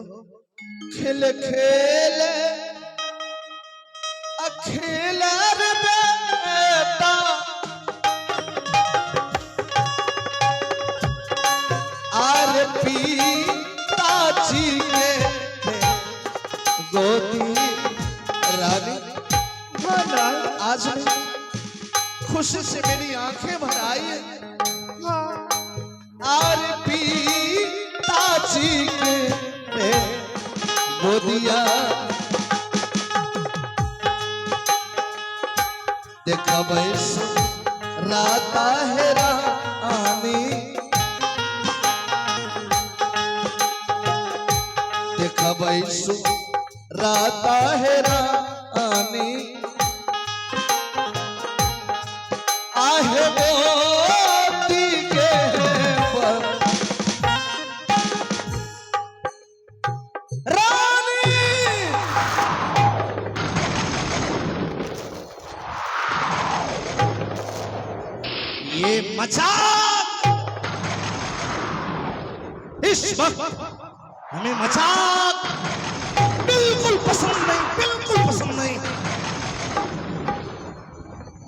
खेल खेल अखेल रे बेटा, आर पिताजी के गोदी रानी। आज मैं खुशी से मेरी आंखें भर आई है। आर पिताजी के गोदिया देखा राता है रानी, देखा राता है रानी। आहे मोती के पर रानी। ये मजाक इस वक्त हमें मजाक बिल्कुल पसंद नहीं, बिल्कुल पसंद नहीं।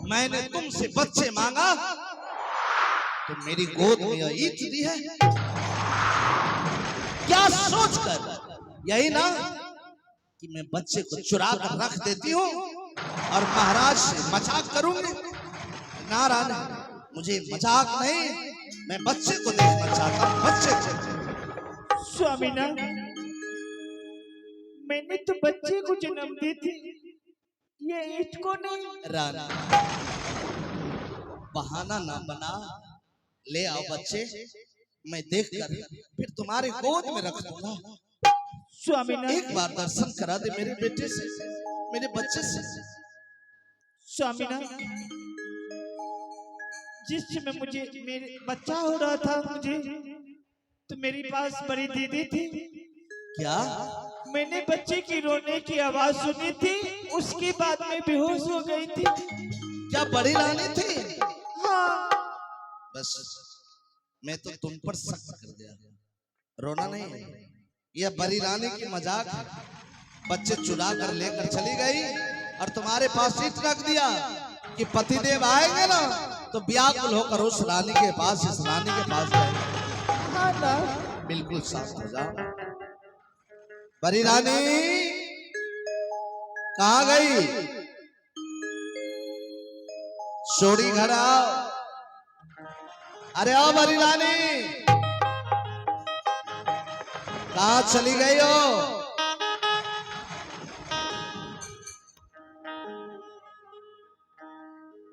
मैंने तुमसे बच्चे मांगा तो मेरी गोद में ईट दी है। क्या सोचकर? यही ना कि मैं बच्चे को चुरा कर रख देती हूँ और महाराज से मजाक करूंगी। ना रानी, मुझे मजाक नहीं, मैं बच्चे को देखना चाहता हूँ, बच्चे को। स्वामीनाथ, मैंने तो बच्चे को जन्म दी थी, ये ईंट को नहीं। रानी, बहाना ना बना, ले आओ बच्चे, मैं देख कर फिर तुम्हारे गोद में रख दूंगा। स्वामीनाथ, एक बार दर्शन करा दे मेरे बेटे से, मेरे बच्चे से। स्वामीनाथ, जिस समय मुझे मेरे बच्चा हो रहा था मुझे, तो मेरे पास बड़ी दीदी थी। क्या? मैंने बच्चे की रोने की आवाज सुनी थी, उसके बाद मैं बेहोश हो गई थी। क्या बड़ी रानी थी? हाँ। बस मैं तो तुम पर शक कर गया। रोना नहीं है, यह बड़ी रानी की मजाक है। बच्चे चुरा कर लेकर चली गई और तुम्हारे पास सीट रख दिया कि पतिदेव आएंगे ना तो व्याकुल होकर उस रानी के पास, इस रानी के पास जाएंगे। हाँ ना। बिल्कुल शांत हो जाओ। बड़ी रानी कहाँ गई? सोड़ी घर आओ। अरे आओ बड़ी रानी, कहाँ चली गई हो?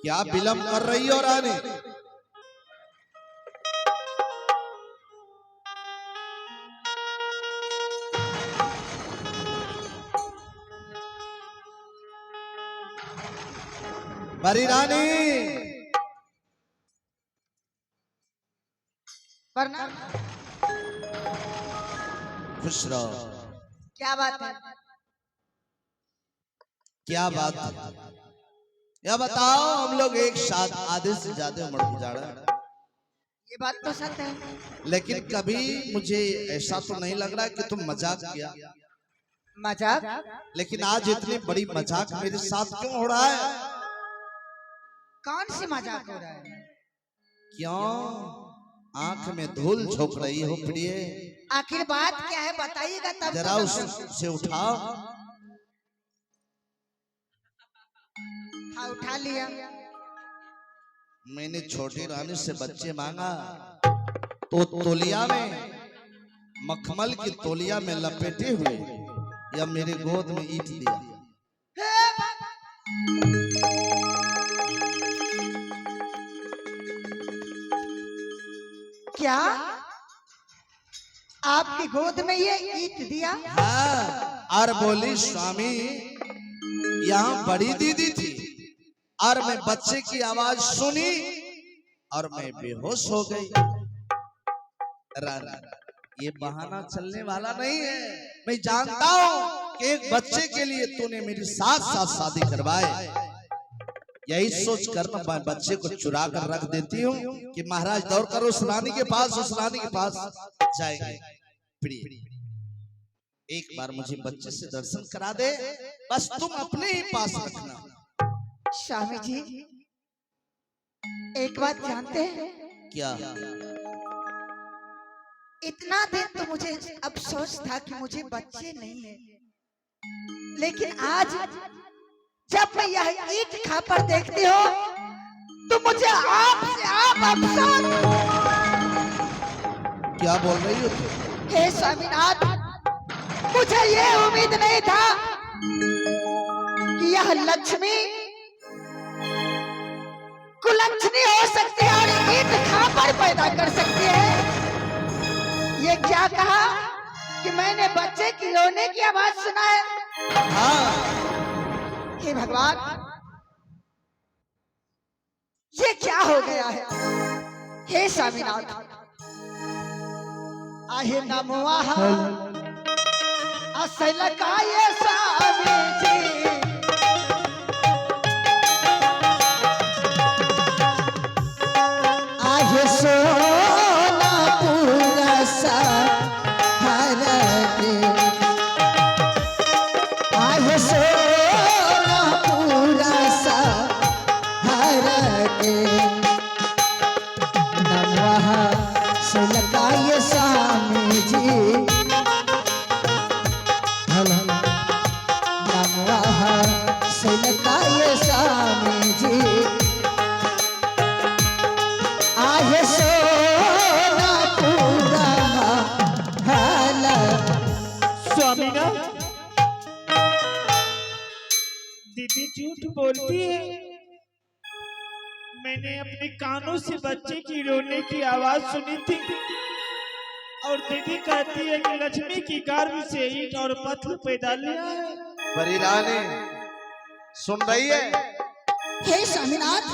क्या विलंब कर रही हो रानी? बड़ी रानी। प्रणाम। खुश रहो। क्या बात है? क्या बात है? यह बताओ, हम लोग एक साथ आधे से ज्यादा उम्र गुजारा है। ये बात तो सत्य है। लेकिन कभी मुझे ऐसा तो नहीं लग रहा कि तुम मजाक किया। मजाक? लेकिन आज इतनी बड़ी मजाक मेरे साथ क्यों हो रहा है? कौन सी मजाक हो रहा है? क्यों आंख में धूल झोंक रही हो प्रिय? आखिर बात क्या है बताइएगा तब। जरा तो उसे उठाओ। हाँ, उठा लिया। मैंने छोटी रानी से बच्चे मांगा तो तोलिया में, मखमल की तोलिया में लपेटे हुए या मेरे गोद में ईंट दिया। क्या आपकी गोद में ये ईंट दिया? हाँ, और बोली स्वामी यहाँ बड़ी दीदी थी और मैं बच्चे की आवाज सुनी और मैं बेहोश हो गई। रानी, ये बहाना चलने वाला नहीं है। मैं जानता हूं कि एक बच्चे के लिए तूने मेरी साथ साथ शादी करवाए। यही सोच कर मैं बच्चे को चुरा कर रख देती हूँ कि महाराज दौड़ कर उस रानी के पास, उस रानी के पास जाएंगे। प्रिय, एक बार मुझे बच्चे से दर्शन करा दे, बस तुम अपने ही पास रखना। स्वामी जी, एक बात जानते हैं? क्या? इतना दिन तो मुझे अफसोस था कि मुझे बच्चे नहीं है, लेकिन आज जब मैं यह ईंट खापर देखती हूँ तो मुझे आपसे आप अफसोस। क्या बोल रही हो तुम? हे स्वामीनाथ, मुझे ये उम्मीद नहीं था कि यह लक्ष्मी कुलक्षणी हो सकती है और ईंट खापर पैदा कर सकती है। ये क्या कहा कि मैंने बच्चे की रोने की आवाज सुना है? हाँ। हे भगवान, ये क्या हो गया है? हे स्वामीनाथ, आहे नमवा असल काय स्वामी जी, आहे सोनापुर सहर के, आहे सोनापुर सहर के, नमः सुलकाय स्वामी जी, नमः दीदी झूठ बोलती है। मैंने अपने कानों से बच्चे की रोने की आवाज सुनी थी और दीदी कहती है कि लक्ष्मी की गर्भ से ईंट और पत्थर पैदा लिया है। बड़ी रानी सुन रही है? हे स्वामीनाथ,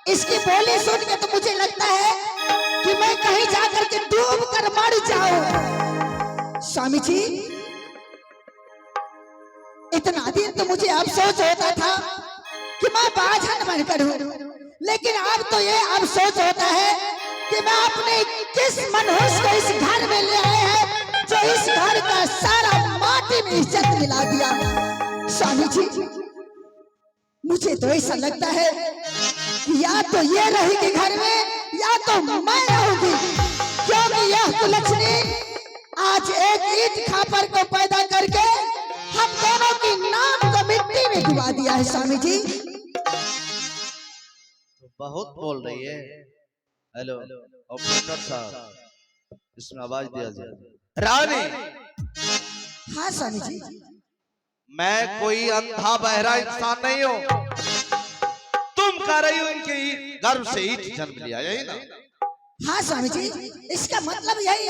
इसकी बोली सुन के तो मुझे लगता है कि मैं कहीं जाकर के डूब कर मर जाऊं। स्वामी जी, इतना दिन तो मुझे अफसोस होता था कि मैं बाझन बनकर हूं, लेकिन अब तो ये अफसोस होता है कि मैं अपने किस मनहूस को इस घर में ले आए हैं जो इस घर का सारा माटी में इज्जत मिला दिया। स्वामी जी, मुझे तो ऐसा लगता है कि या तो ये रहेगी घर में या तो मैं रहूंगी, क्योंकि यह कुलक्षणी आज एक ईंट खापर को पैदा करके हम दोनों की नाम को मिट्टी में डुबा दिया है। स्वामी जी, तो बहुत बोल रही है। हेलो ऑपरेटर साहब, इसमें आवाज दिया जाए। रानी। हाँ स्वामी जी। मैं कोई अंधा बहरा इंसान नहीं हूं। तुम कह रही हो इनके गर्भ से ईंट जन्म लिया, यही ना? हाँ स्वामी जी, इसका मतलब यही,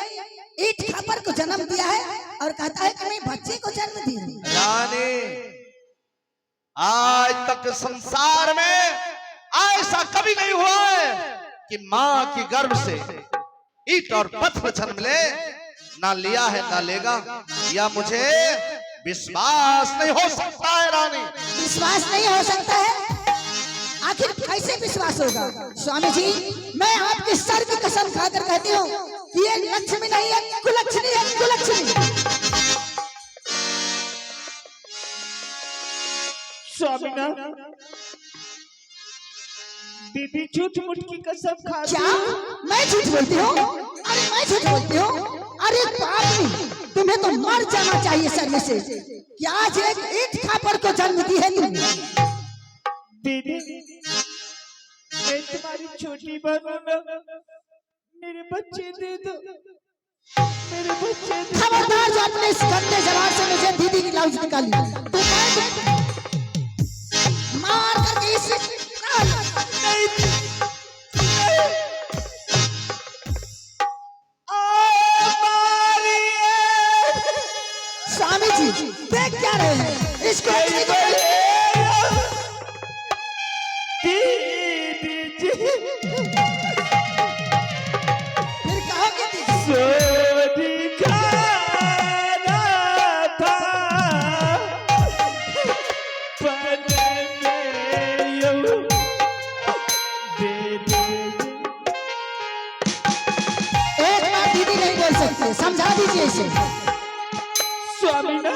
ईंट खापर को जन्म दिया है और कहता है कि मैं बच्चे को जन्म दी। रानी, आज तक संसार में ऐसा कभी नहीं हुआ है कि माँ की गर्भ से ईंट और पत्थर जन्म ले। ना लिया है ना लेगा, या मुझे विश्वास नहीं हो सकता है रानी। विश्वास नहीं हो सकता है? आखिर कैसे विश्वास होगा? स्वामी जी, मैं आपके सर की कसम खाकर कहती हूँ कि ये लक्ष्मी नहीं है, कुलक्ष्मी है, कुलक्ष्मी। स्वामीनाथ, दीदी झूठ मूठ की कसम खाती क्या है। मैं झूठ बोलती हूँ? अरे मैं झूठ बोलती हूँ? अरे पापी, तुम्हें तो मर जाना चाहिए शर्म से कि आज एक ईंट खापर को जन्म दी है तुमने। दीदी, मैं तुम्हारी छोटी बहन हूँ ना, मेरे बच्चे दे दो, मेरे बच्चे दे दो। खबरदार जो अपने इस गंदे जवान से मुझे दीदी की लफ्ज निकाली तो मैं मार करके इस नहीं, नहीं। आ, मारिए। स्वामी जी, देख क्या रहे हैं इसको? दीदी जी। फिर कहोगे दीदी। सो दिखाना था पल में यूं दे दे। एक बार दीदी नहीं बोल सकती, समझा दीजिए इसे। स्वामी ना,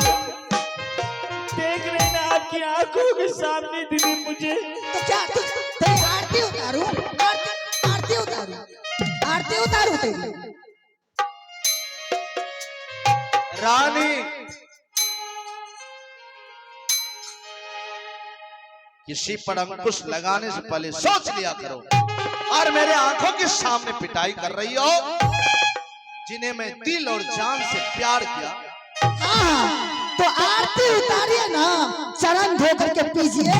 देख लेना आपकी आंखों के सामने दीदी मुझे। तो क्या तू तेरी आरती उतारू? आरती, आरती उतारू, आरती उतारू तेरी? रानी, किसी पर अंकुश लगाने से पहले सोच लिया करो। और मेरे आंखों के सामने पिटाई कर रही हो, जिन्हें मैं दिल और जान से प्यार किया। हाँ, तो आरती उतारिए ना, चरण धो करके पीजिए।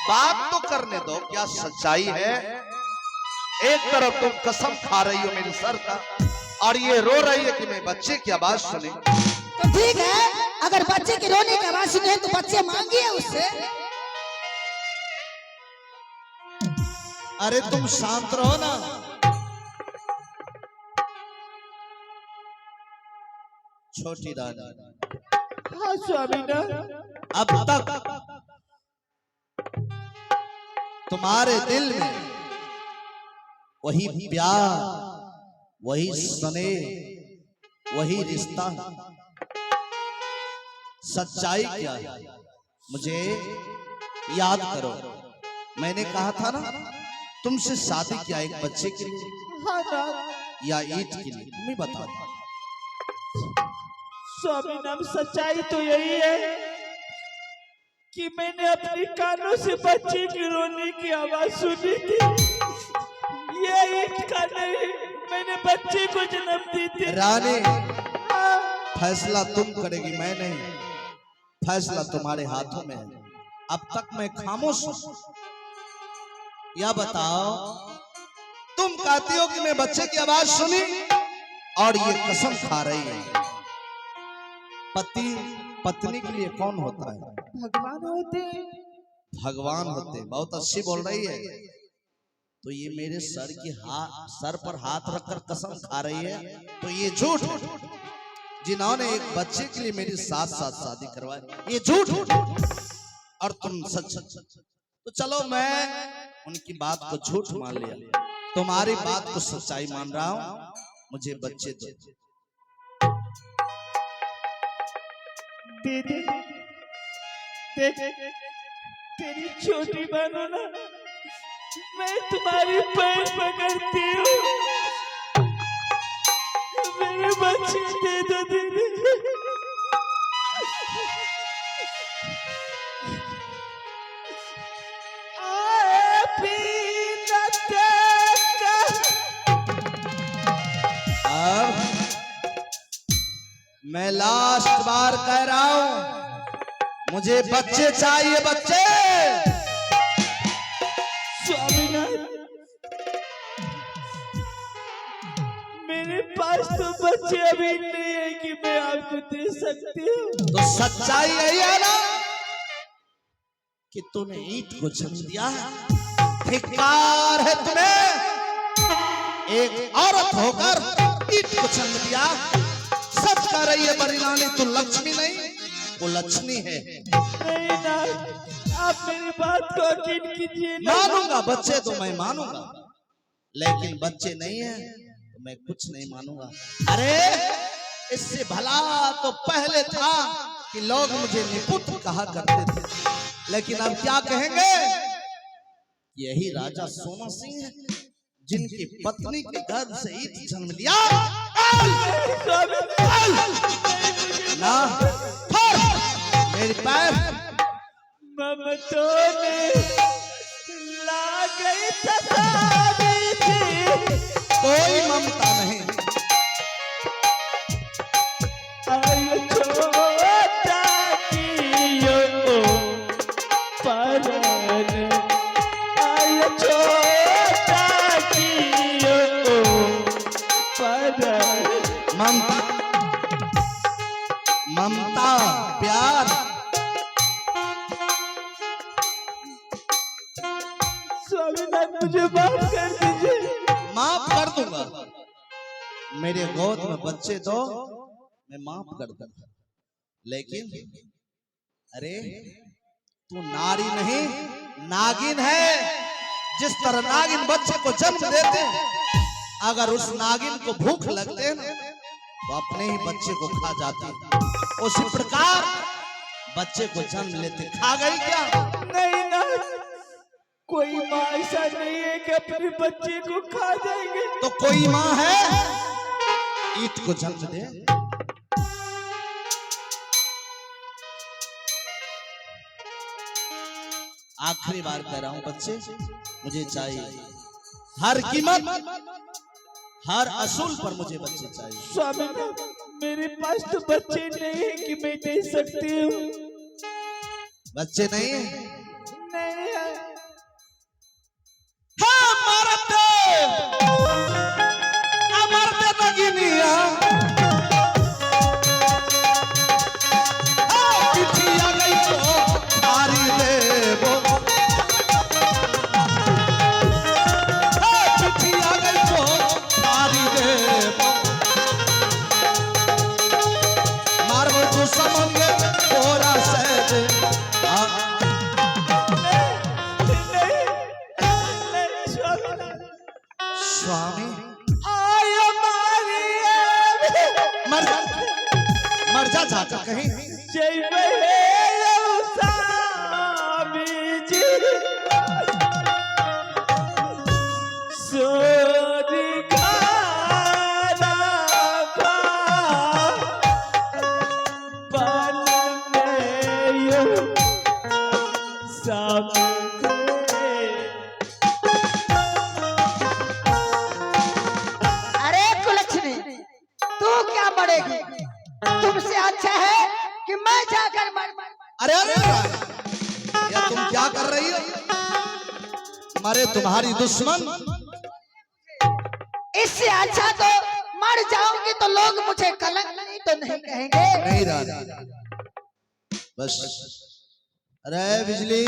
बात तो करने दो, क्या सच्चाई है? एक तरफ तुम कसम खा रही हो मेरे सर का और ये रो रही है कि मैं बच्चे की आवाज सुनी। तो ठीक है, अगर बच्चे की रोने की आवाज सुने तो बच्चे मांगिए उससे। अरे तुम शांत रहो ना। छोटी रानी। हाँ स्वामी ना। अब तक तुम्हारे दिल में वही प्यार, वही स्नेह, वही रिश्ता है। सच्चाई क्या है मुझे याद करो। मैंने कहा था ना तुमसे शादी किया एक बच्चे के लिए हाँ ना। या ईंट के लिए, तुम ही बताओ। स्वामी नाम, सच्चाई तो यही है कि मैंने अपने कानों से बच्चे की रोने की आवाज सुनी थी। ये ईंट का नहीं, मैंने बच्चे को जन्म दी थी। रानी, हाँ। फैसला तुम करेगी, मैं नहीं। फैसला तुम्हारे हाथों में है। अब तक मैं खामोश हूं। यह बताओ, तुम कहती हो कि मैं बच्चे की आवाज सुनी और ये कसम खा रही है। पति पत्नी के लिए कौन होता है? भगवान होते हैं। भगवान होते हैं। बहुत अच्छी बोल रही है। तो ये मेरे सर की हाथ सर पर हाथ रखकर कसम खा रही है, तो ये झूठ है। जिन्होंने एक बच्चे के लिए मेरी साथ साथ शादी करवाई, ये झूठ है। और तुम सच। तो चलो, मैं उनकी बात को झूठ मान लिया, तुम्हारी बात को सच्चाई मान रहा हूं। मुझे बच्चे दो। दीदी, देख, तेरी छोटी बहनों ना, मैं तुम्हारी पैर पकड़ती हूँ, मेरे बच्चे दे दो दीदी। आए पीना तेरा। अब मैं लास्ट बार कह रहा हूं, मुझे बच्चे चाहिए, बच्चे। स्वामीनाथ, मेरे पास तो बच्चे अभी नहीं है कि मैं आपको दे सकती हूँ। तो सच्चाई यही है ना कि तूने ईंट को जन्म दिया है। धिक्कार है तुम्हें, एक औरत होकर ईंट को जन्म दिया। सच कह रही है बड़ी रानी, तू लक्ष्मी नहीं, वो लक्ष्मी है। नहीं ना, आप मेरी बात को यकीन कीजिए ना। मानूंगा, बच्चे तो मैं मानूंगा, लेकिन बच्चे नहीं है तो मैं कुछ नहीं मानूंगा। अरे, इससे भला तो पहले था कि लोग मुझे निपुत्र कहा करते थे, लेकिन अब क्या कहेंगे? यही राजा सोना सिंह है जिनकी पत्नी के गर्भ से ईंट जन्म लिया। स्वामी ना फिर मेरे पैर। ममतो ने ला गई तसावी थी। कोई ममता नहीं। आयो छोटा कियो परन, आयो छोटा कियो परन। ममता, ममता, प्यार। स्वामीनाथ, मुझे माफ कर दीजिए। माफ कर दूंगा, मेरे गोद में बच्चे दो, मैं माफ कर दूंगा। लेकिन अरे, तू नारी नहीं, नागिन है। जिस तरह नागिन बच्चे को जन्म देते हैं, अगर उस नागिन को भूख लगते है ना, तो अपने ही बच्चे को खा जाती है। उसी प्रकार बच्चे को जन्म लेते खा गई क्या? नहीं ना, कोई माँ ऐसा नहीं है कि अपने बच्चे को खा जाएंगे। तो कोई माँ है ईंट को जन्म दे? आखिरी बार कह रहा हूं, बच्चे मुझे चाहिए। हर कीमत, हर असूल पर मुझे बच्चे चाहिए। स्वामी, मेरे पास तो बच्चे नहीं है कि मैं दे सकती हूँ। बच्चे नहीं है? नहीं है। हाँ, मरते मरते नगिनिया। हाँ, पिठिया गई तो मारी देबो। हाँ, पिठिया गई तो मारी देबो। मारबो दुश्मन के तोरा सहज। हाँ, नहीं नहीं स्वामी। स्वामी। आयो मारिए। मर मर जा जाकर कहीं। जय स्वामी जी, सोरी गाना पल में यो सब। अरे कुलक्ष्मी, तू क्या मरेगी? तुमसे अच्छा है कि मैं जाकर मर अरे अरे रानी, यह तुम क्या कर रही हो? मरे तुम्हारी दुश्मन। इससे अच्छा तो मर जाऊंगी तो लोग मुझे कलंक नहीं तो नहीं कहेंगे। नहीं रानी, बस। अरे बिजली,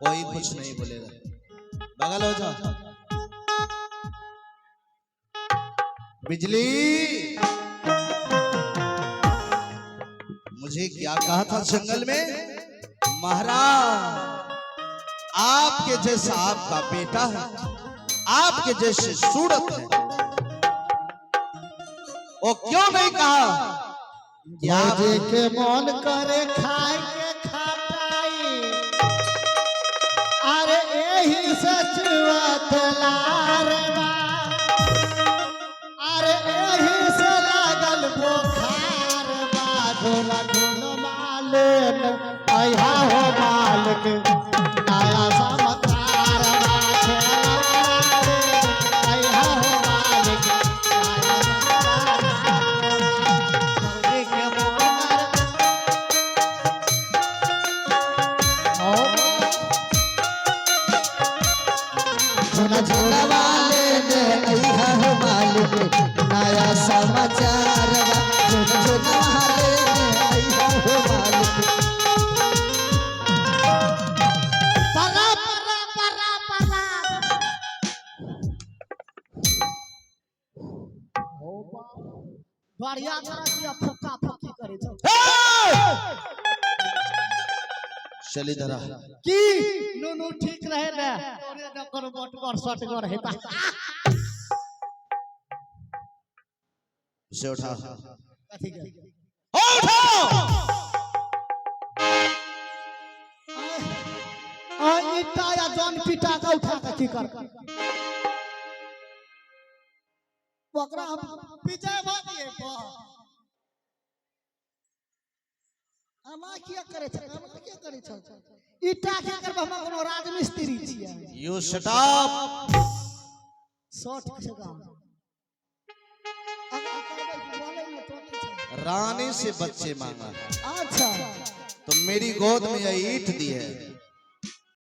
कोई कुछ नहीं बोलेगा, बगल हो जाओ। बिजली, मुझे क्या कहा था जंगल में? महाराज, आपके जैसा आपका बेटा है, आपके जैसे सूरत है, वो क्यों नहीं कहा कि आप भौजी के मन करे खाए के खटाई, अरे एही से चुअत लारवा, अरे एही से लागल बोखार बा। झोला झोलवा लेन अइहा हो मालिक, नया समाचार बा। खेलवा लेन अइहा हो मालिक, नया समाचार बा। भौजी के मन करे ओ झोला झोलवा लेने अइहा हो मालिक, नया समाचार बा। झोला झोलवा लेने अइहा हो मालिक। परा परा परा परा। ओ बाप, बढ़िया तरह की फुक्का फुक्की करे छौ। चल इधर आ। की नुनू ठीक रहे ने, तोरे न कोनो मोटगर सटगर हेता। उसे उठा। कथी के? उठाओ। आ ईटा या जन पिटा के उठा के की कर? ओकरा हम विजय भऽ दिए। अमा किया करे छै? अमा किया करे छै? ईटा के करब? हम कोनो राजमिस्त्री छियै? You stop. शॉर्ट के गाम अगर करबै कि बोलै ने टोकै छै। रानी से बच्चे मांगा अच्छा। तो मेरी गोद में यह ईंट दी है।